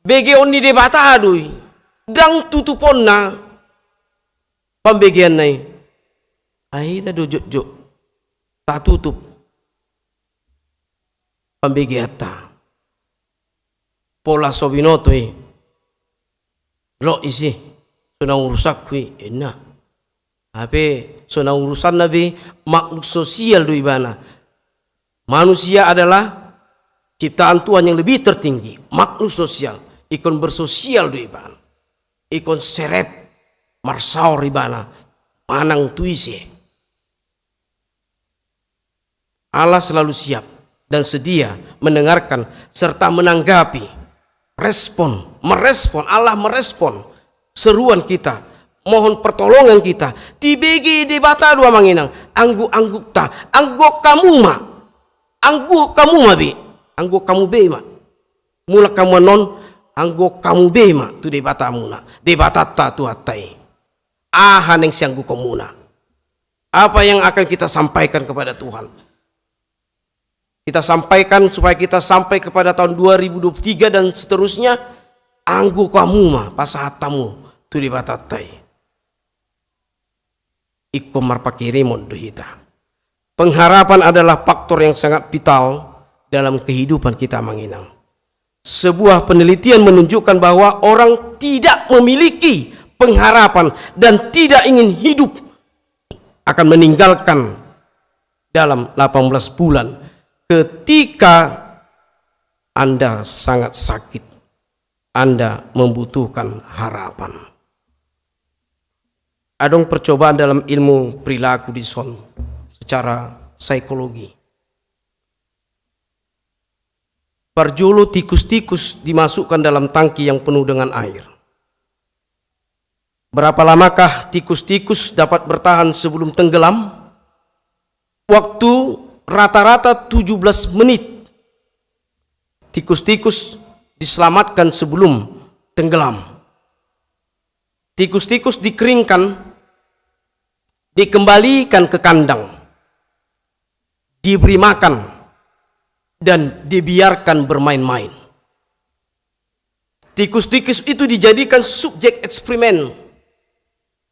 begeon ni Debata do i. Ndang tutuponna pambegeanna i. Ai hita do jotjot tatutup pambegeanta. Pola so binoto i, lo isi, so na urusanku i, inna. Hape so na urusanna be, makhluk sosial do ibana. Manusia adalah ciptaan Tuhan yang lebih tertinggi, makhluk sosial. Ingkon bersosial do ibana. Ingkon serep, marsaor ibana manang tu ise. Allah selalu siap dan sedia mendengarkan serta menanggapi, respon, merespon, Allah merespon seruan kita, mohon pertolongan kita. Dibege Debata do amang inang, angguk-anggukta, angguk hamu ma, angguk hamu ma be, angguk hamu be ma. Mulak hamu annon, angguk hamu be ma tu Debatamuna, Debatanta Tuhanta i. Aha naeng siangguhonmuna? Apa yang akan kita sampaikan kepada Tuhan? kita sampaikan supaya kita sampai kepada tahun dua ribu dua puluh tiga dan seterusnya, anggo hamu ma pasahat hamu tu Debatanta i. Ingkon marpangkirimon do hita. Pengharapan adalah faktor yang sangat vital dalam kehidupan kita, Amang Inang. Sebuah penelitian menunjukkan bahwa orang tidak memiliki pengharapan dan tidak ingin hidup akan meninggalkan dalam delapan belas bulan ketika Anda sangat sakit, Anda membutuhkan harapan. Adong percobaan dalam ilmu perilaku dison secara psikologi. Parjolo tikus-tikus dimasukkan dalam tangki yang penuh dengan air. Berapa lamakah tikus-tikus dapat bertahan sebelum tenggelam? Waktu rata-rata tujuh belas menit. Tikus-tikus diselamatkan sebelum tenggelam. Tikus-tikus dikeringkan, dikembalikan ke kandang, diberi makan, dan dibiarkan bermain-main. Tikus-tikus itu dijadikan subjek eksperimen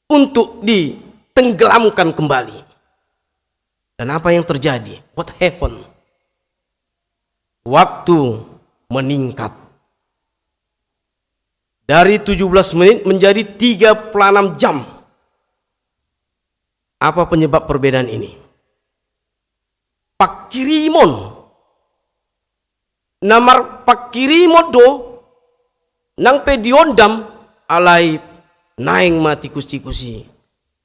untuk ditenggelamkan kembali. Dan apa yang terjadi? What happened? Waktu meningkat. Dari tujuh belas menit menjadi tiga puluh enam jam. Apa penyebab perbedaan ini? Pangkirimon. Na marpangkirimon do, nang pe diondam, alai naeng ma tikus-tikus i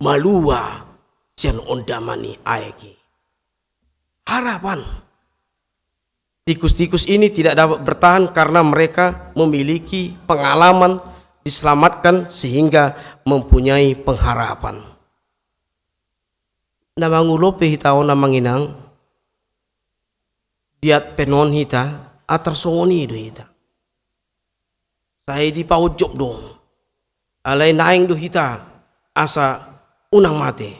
malua sian ondaman ni aek i. Harapan. Tikus-tikus ini tidak dapat bertahan karena mereka memiliki pengalaman diselamatkan sehingga mempunyai pengharapan. Na mangulon pe hita on, Amang Inang, di Advent on hita, atar songon i do hita. Sai dipaonjok do. Alai naeng do hita asa unang mate.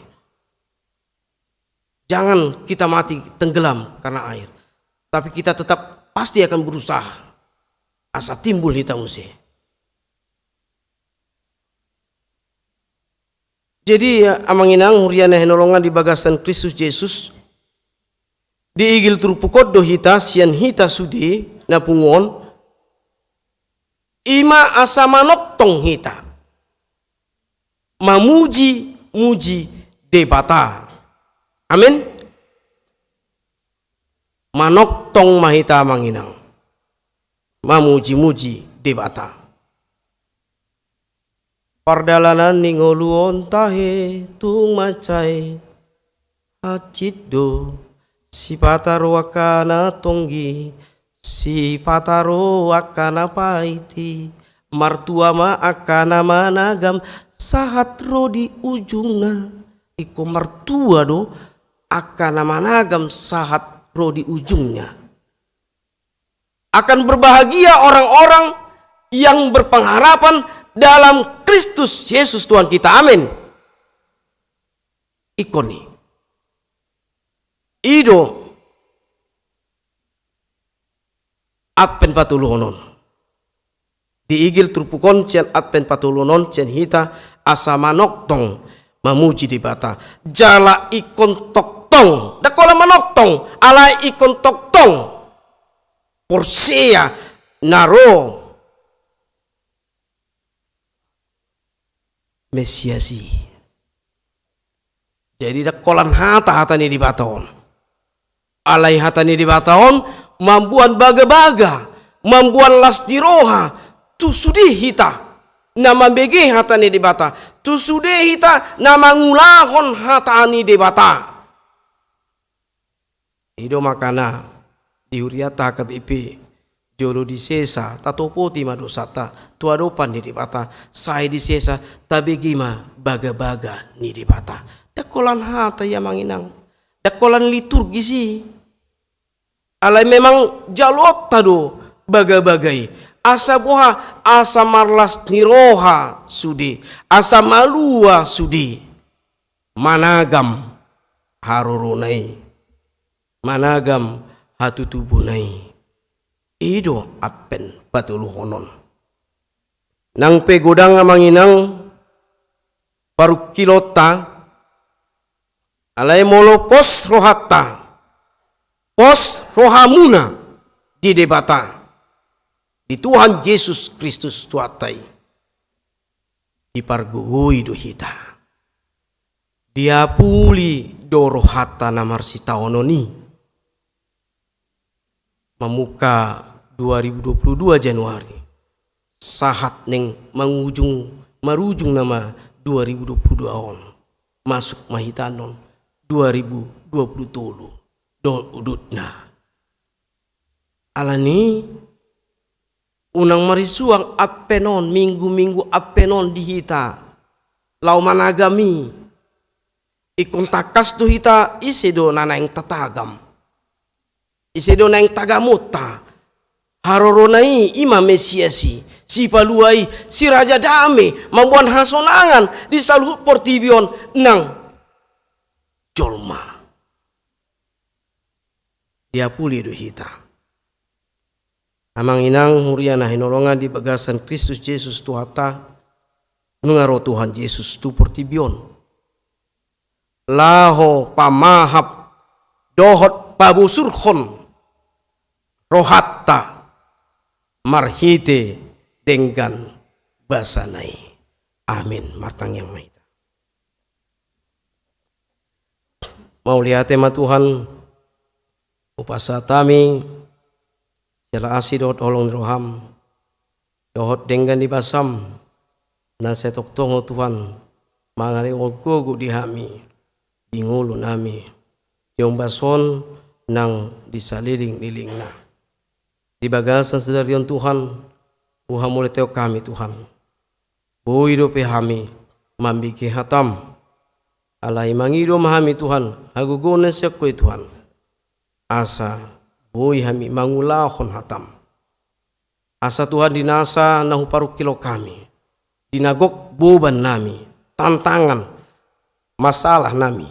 Jangan kita mati tenggelam karena air. Tapi kita tetap pasti akan berusaha asa timbul hita muse. Jadi, ya, Amang Inang, huria na hinaholongan di bagasan Kristus Jesus, diigil turpuk on do hita sian hita sude na pungu on, i ma asa manongtong hita mamuji-muji Debata. Amen. Manongtong ma hita, Amang Inang, mamuji-muji Debata. Pardalanan ni ngolu on tahe tung mansai hansit do, sipata ro angka na tonggi, sipata ro angka na pait i, martua ma angka na managam sahat ro di ujungna. Ingkon martua do angka na managam sahat ro di ujungna. Akan berbahagia orang-orang yang berpengharapan dalam Kristus Yesus Tuhan kita. Amin. Ingkon i. I do Advent patoluhon on. Diigil turpuk on sian Advent patoluhon on sian hita asa manongtong mamuji Debata. Jala ingkon tongtong. Ndang holan manongtong, alai ingkon tongtong. Porsea na ro Mesias i. Jadi ndang holan hata, hata ni Debata on. Alai hata ni Debata on mamboan bagabaga, mamboan las ni roha tu sude hita na mambege hata ni Debata, tu sude hita na mangulahon hata ni Debata. I do makana di hurianta H K B P, jolo disesa, tatopoti ma dosanta tu adopan ni Debata, sai disesa, tabege ma bagabaga ni Debata. Ndang holan hata i, Amang Inang. Ndang holan liturgis i. Alai memang jaloonta do bagabaga i. Asa boha? Asa marlas ni roha sude. Asa malua sude. Managam harorona i. Managam hatutubuna i. I do Advent patoluhon on. Nang pe godang amang inang parungkilonta, alai molo pos rohanta, pos rohamuna di Debata, di Tuhan Jesus Kristus Tuhanta i, dipargogoi do hita. Diapuli do rohanta na marsitaonon i. Mamungka dua ribu dua puluh dua Januari, sahat naeng mangujung, marujung nama dua ribu dua puluh dua on, masuk ma hita annon dua ribu dua puluh tolu do udutna. Alani unang marisuang Advent on, minggu-minggu Advent on di hita, laho managami. Ingkon tangkas do hita, ise do na naeng tatagam, ise do naeng tagamonta. Harorona i, i ma Mesias i, Sipalua i, Si Raja Dame, mamboan hasonangan di saluhut portibi on nang jolma. Diapuli do hita. Amang inang huria na hinaholongan di bagasan Kristus Jesus Tuhanta, nunga ro Tuhan Jesus tu portibi on laho pamahap dohot pabosurhon rohanta marhite denggan basana i. Amin. Martangiang ma hita. Mauliate ma Tuhan, hupasahat hami siala asi dohot holong ni roham, dohot denggan ni basam, na sai tongtong ho Tuhan, mangalehon gogo di hami, di ngolunami, di ombas on nang di salelenglelengna. Di bagasan sadari on Tuhan, huhamauliatehon hami Tuhan. Boi dope hami mambege hatam. Alai mangido ma hami Tuhan, hagogoon na sian Ho i Tuhan. Asa boi hami mangulahon hatam. Asa Tuhan di nasa na huparungkilhon hami, di na gok bobannami, tantangan, masalahnami,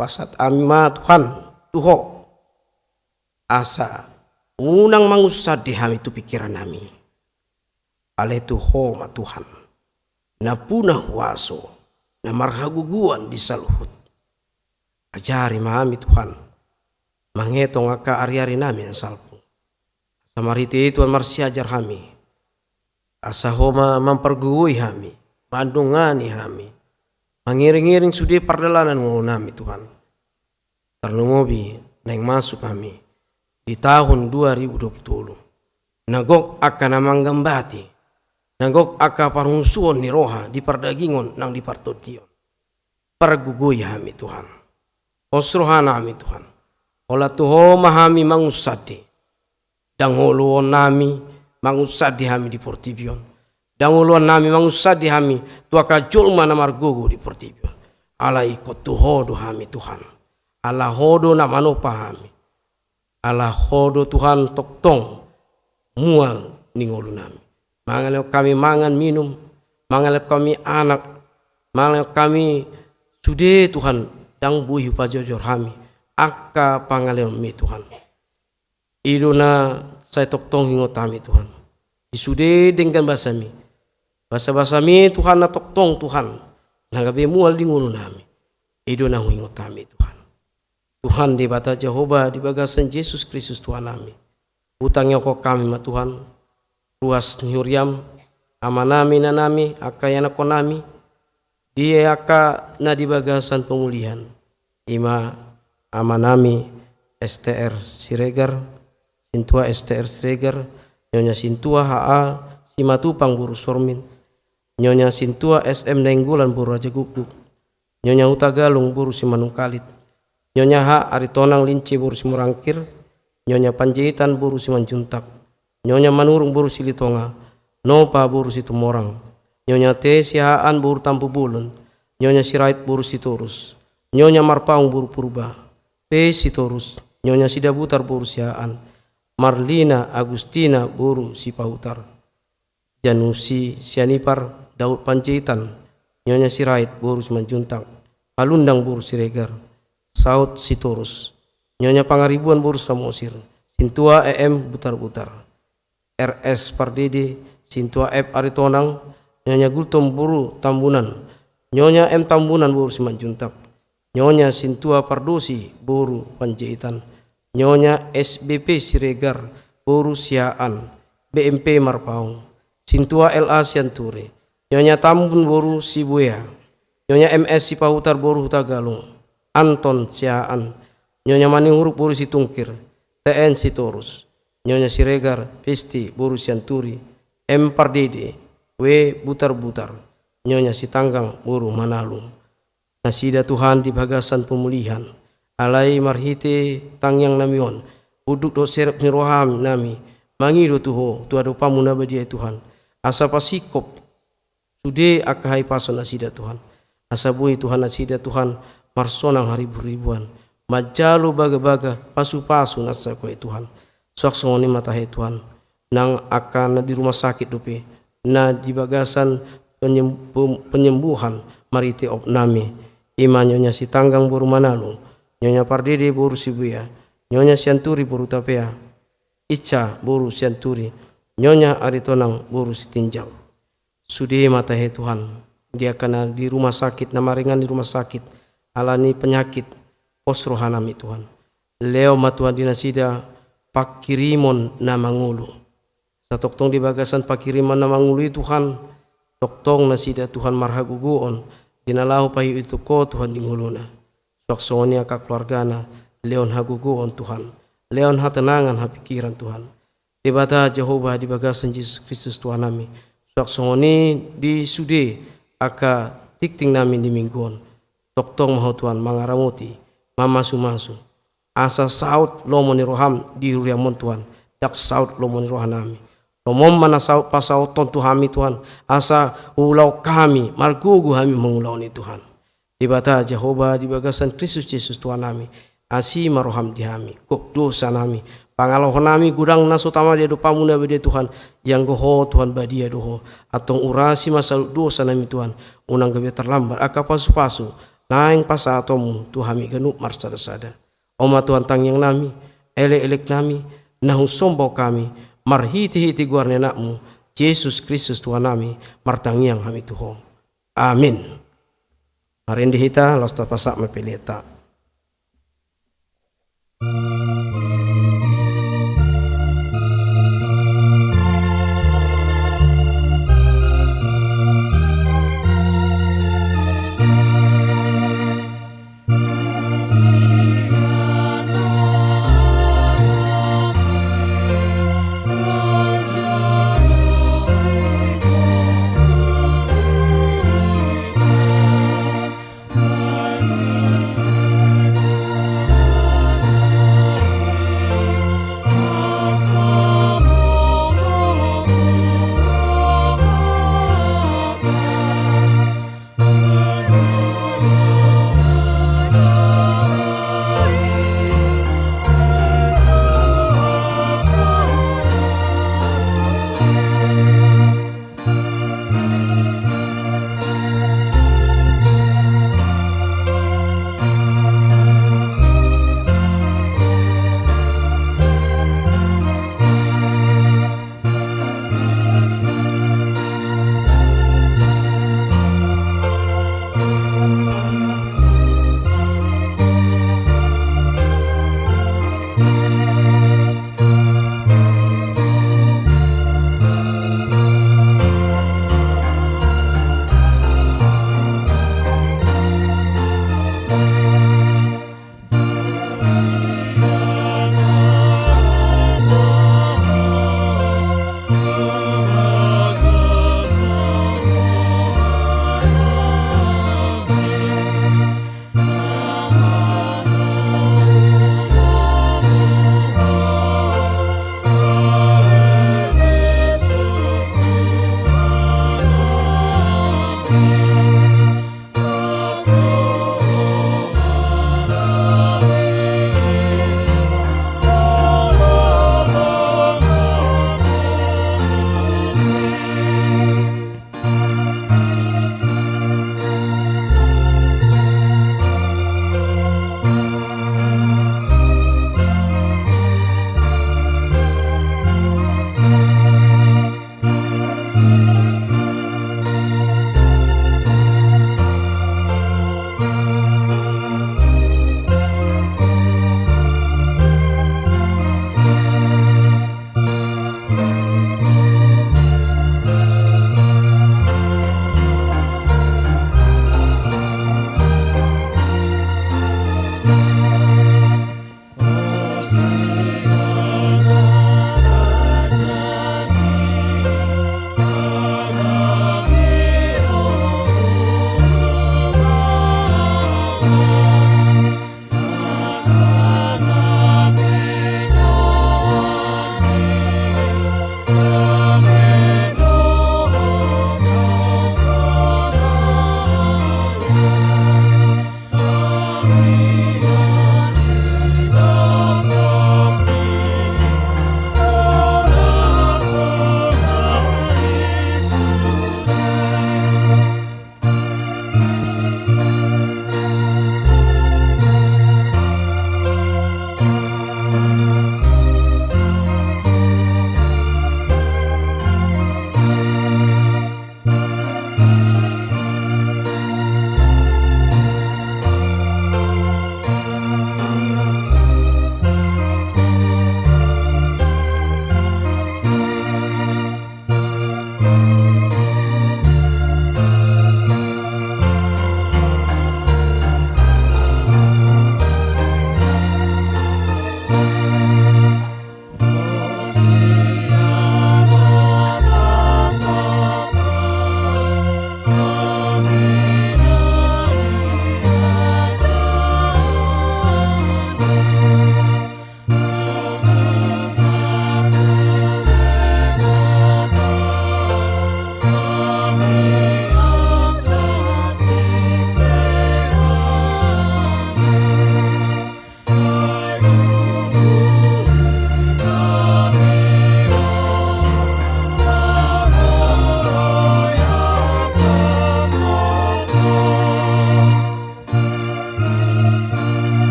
pasahat hami ma Tuhan tu Ho. Asa unang mangunsande hami tu pingkirannami. Alai tu Ho ma Tuhan, nampuna huaso, na marhagogoan di saluhut. Ajari ma hami Tuhan, mangetong angka ariarinami na salpu. Asa marhite i Tuhan marsiajar hami. Asa Ho ma mampargogoi hami, mandongani hami, mangiringiring sude pardalanan ngolunami Tuhan. Tarlumobi naeng masuk hami di tahun dua ribu dua puluh tolu. Na gok angka na manggambati, na gok angka parmusuon ni roha di pardagingon nang di partondion. Pargogoi hami Tuhan. Pos rohanami Tuhan. Holan tu Ho ma hami mangunsande. Ndang oloannami mangunsande hami di portibi on. Ndang oloannami mangunsande hami tu angka jolma na margogo di portibi on. Alai ingkon tu Ho do hami Tuhan. Ala Ho do na manompa hami. Ala Ho do Tuhan tongtong mual ni ngolunami. Mangalehon hami mangan minum, mangalehon hami anak, mangalehon hami sude Tuhan, ndang boi hupajojor hami angka pangalehonmi Tuhan. I do na sai tongtong huingot hami Tuhan. Di sude denggan basami. Basabasami Tuhan na tongtong Tuhan. Na gabe mual di ngolunami. I do na huingot hami Tuhan. Tuhan Debata Jahowa di bagasan Jesus Kristus Tuhannami. Hutangihon hami ma Tuhan. Ruas ni huriam, amanami, inanami, angka ianakhonnami. Di angka na di bagasan pemulihan. I ma amanami S T R Siregar, sintua S T R Siregar, Nyonya Sintua H A Simatupang boru Sormin, Nyonya Sintua S M Nainggolan boru Rajagukguk, Nyonya Hutagalung boru Simanungkalit, Nyonya H Aritonang Lince boru Simorangkir, Nyonya Panjaitan boru Simanjuntak, Nyonya Manurung boru Silitonga, Nopa boru Situmorang, Nyonya T Siahaan boru Tampubolon, Nyonya Sirait boru Sitorus, Nyonya Marpaung boru Purba, P Sitorus, Nyonya Sidabutar boru Siahaan, Marlina Agustina boru Sipahutar, Janusi Sianipar, Daud Panjaitan, Nyonya Sirait boru Simanjuntak, Palundang boru Siregar, Saud Sitorus, Nyonya Pangaribuan boru Samosir, Sintua E M Butarbutar. R S Pardede, Sintua F Aritonang, Nyonya Gultom boru Tambunan, Nyonya M Tambunan boru Simanjuntak, Nyonya Sintua Pardosi boru Panjaitan, Nyonya S B P Siregar boru Siahaan, B M P Marpaung, Sintua L A Sianturi, Nyonya Tambun boru Sibuea, Nyonya M S Sipahutar boru Hutagalung, Anton Siahaan, Nyonya Manihuruk boru Situngkir, T N Sitorus, Nyonya Siregar Pisti boru Sianturi, M Pardede, W Butarbutar, Nyonya Sitanggang boru Manalung. Nasida Tuhan di bagasan pemulihan, alai marhite tangiang nami on, unduk dohot serep ni roha nami mangido tu Ho, tu adopanMu na badia i Tuhan, asa pasingkop sude angka hahipason nasida Tuhan, asa boi Tuhan nasida Tuhan marsonang haribu-ribuan, manjalo baga-baga pasu-pasu na sai Ho i Tuhan. Suang songon i ma tahe Tuhan, nang angka na di rumah sakit dope, na di bagasan penyem-, pem-, penyembuhan marhite op nami, i ma Nyonya Sitanggang boru Manalung, Nyonya Pardede boru Sibuea, Nyonya Sianturi boru Tapea, Ica boru Sianturi, Nyonya Aritonang boru Sitinjau. Sude ma tahe Tuhan, di angka na di rumah sakit, na maringan di rumah sakit, ala ni penyakit, pos roha nami Tuhan. Lehon ma Tuhan di nasida pangkirimon na mangolu. Satongtong di bagasan pangkirimon na mangolu i Tuhan, tongtong nasida Tuhan marhagogoon, di na laho paihutihut Ho Tuhan di ngoluna. Suang songon i angka keluargana, lehon hagogoon Tuhan, lehon hatenangan hapikiran Tuhan. Debata Jahowa di bagasan Jesus Kristus Tuhan nami, suang songon i di sude angka tingting nami di minggu on, tongtong ma Ho Tuhan mangaramoti, mamasu-masu. Asa saut lomo ni roham di huriam on Tuhan, ndang saut lomo ni roha nami. LomoM ma na saut pasaut on tu hami Tuhan, asa ulaon hami, margogo hami mangulahon i Tuhan. Debata Jahowa di bagasan Kristus Jesus Tuhan nami, asi ma roham di hami, gok dosa nami, pangalaho nami godang na so tama di adopanMu na badia Tuhan, ianggo Ho Tuhan badia do Ho, antong urasi ma saluhut dosa nami Tuhan, unang gabe tarlambat angka pasu-pasu, naeng pasahatonMu tu hami ganup marsada-sada. On ma Tuhan tangiang nami, elek-elek nami, na husomba hami, marhite-hite goar ni AnakMu, Jesus Kristus Tuhan nami, martangiang hami tu Ho. Amin. Marende hita, laos tapasahat ma peleta.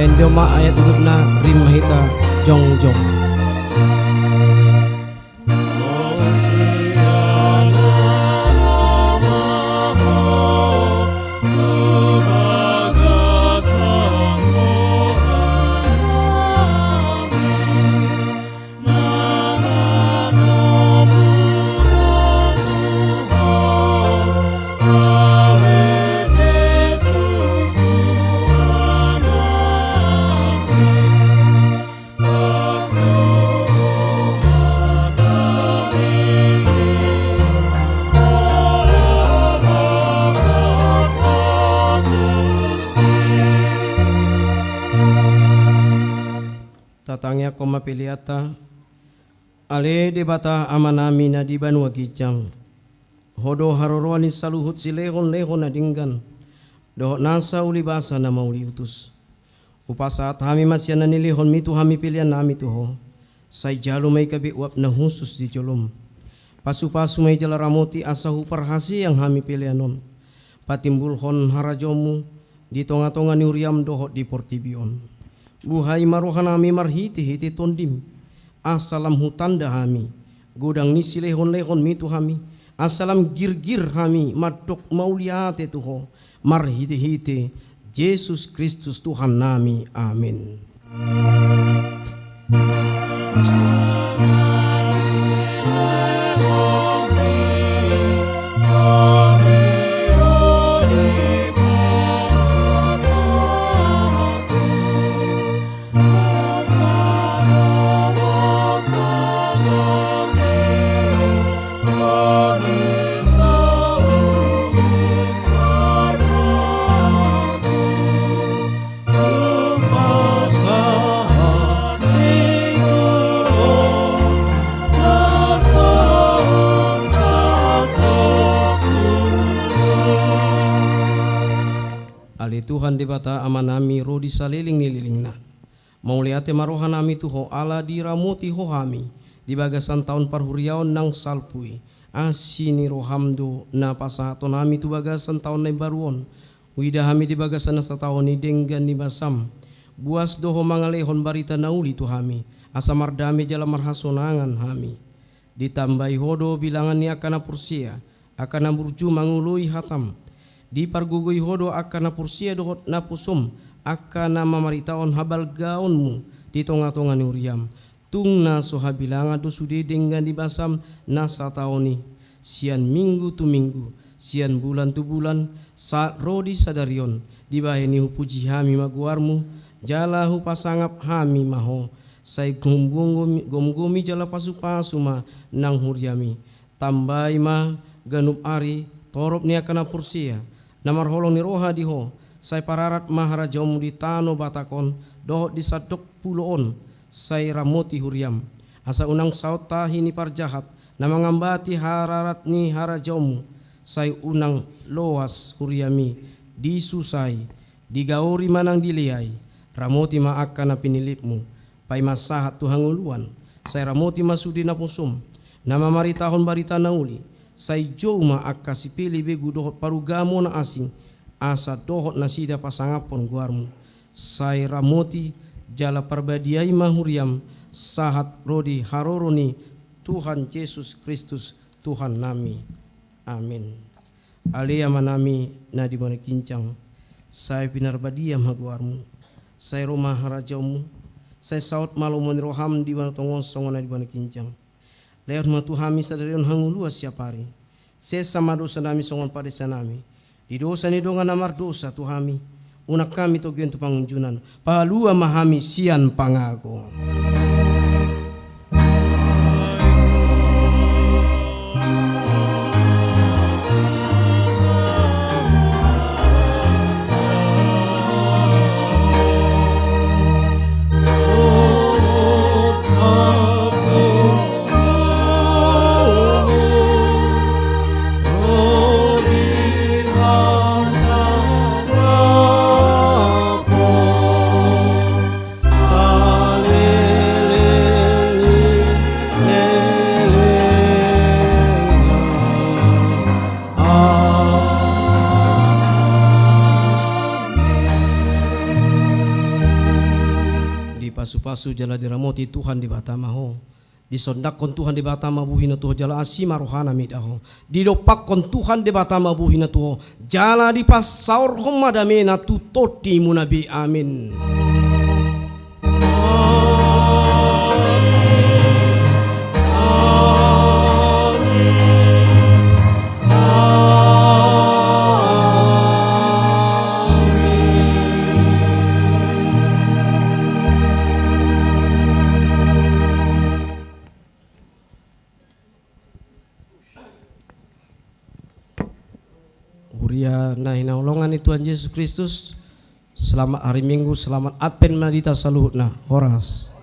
Ende ma ayat udutna, rima hita jongjong. Tatangiangkon ma peleanta. Ale Debata Amanami na di banua ginjang, Ho do haroroan ni saluhut silehonlehon na denggan dohot nasa ulibasa na mauliutus. Hupasahat hami ma sian na nilehonmi tu hami peleannami tu Ho. Sai jalo ma i gabe uap na hushus di jolom. Pasupasu ma i jala ramoti asa huparhaseang hami pelean on patimbulhon harajaonmu di tongatonga ni huriam dohot di portibi on. Buhai ma rohanami marhitehite Tondim, asa lam hutanda hami godang ni silehonlehonmi tu hami, asa lam girgir hami mandok mauliate tu Ho, marhitehite Jesus Kristus Tuhannami. Amen. Ale Tuhan Debata Amanami, ro di saleleng ni lelengna. Mauliate ma rohanami tu Ho ala diramoti Ho hami di bagasan taon parhuriaon nang salpu i. Asi ni roham do na pasahaton hami tu bagasan taon na imbaru on. Huida hami di bagasan na sataon i denggan ni basam. Buas do Ho mangalehon barita na uli tu hami, asa mardame jala marhasonangan hami. Ditambai Ho do bilangan ni angka na porsea, angka na burju mangoloi hatam. Dipargogoi Ho do angka na porsea dohot naposom, angka na mamaritahon habalgaonmu di tongatonga ni huriam. Tung na so habilangan do sude denggan ni basam na sataon i, sian minggu tu minggu, sian bulan tu bulan, sahat ro di sadari on. Dibahen i hupuji hami ma goarmu, jala hupasangap hami ma Ho. Sai gomgomi, gomgomi jala pasupasu ma nang huriami. Tambai ma ganup ari torop ni angka na porsea na marholong ni roha di Ho. Sai pararat ma harajaonmu di tano Batak on dohot di sandok pulo on. Sai ramoti huriam, asa unang saut tahi ni parjahat na mangambati hararat ni harajaonmu. Sai unang loas huriami disusai, digaori manang dileai. Ramoti ma angka na pinillitmu, paima sahat tu hangoluan. Sai ramoti ma sude naposom na mamaritahon barita na uli. Sai jou ma angka sipelebegu dohot parugamo na asing, asa dohot nasida pasangaphon goarmu. Sai ramoti jala parbadiai ma huriam sahat ro di haroro ni Tuhan Jesus Kristus Tuhannami. Amen. Ale Amanami na di banua ginjang, sai pinarbadia ma goarmu. Sai ro ma harajaonmu. Sai saut ma lomo ni roham di banua tonga on songon na di banua ginjang. Lehon ma tu hami sadari on hangoluan siapari. Sesa ma dosanami songon panesanami di dosa ni dongan na mardosa tu hami. Unang hami togion tu pangunjunan. Palua ma hami sian pangago. Pasu-pasu jala diramoti Tuhan Debata ma ho. Disondangkon Tuhan Debata ma bohina tu ho jala asi ma rohana mida ho. Didompakkon Tuhan Debata ma bohina tu ho jala dipasaorhon ma damena tu tondimuna be. Amin. Huria na hinaholongan ni Tuhan Jesus Kristus, selamat hari Minggu, selamat Advent ma di hita saluhutna. Horas.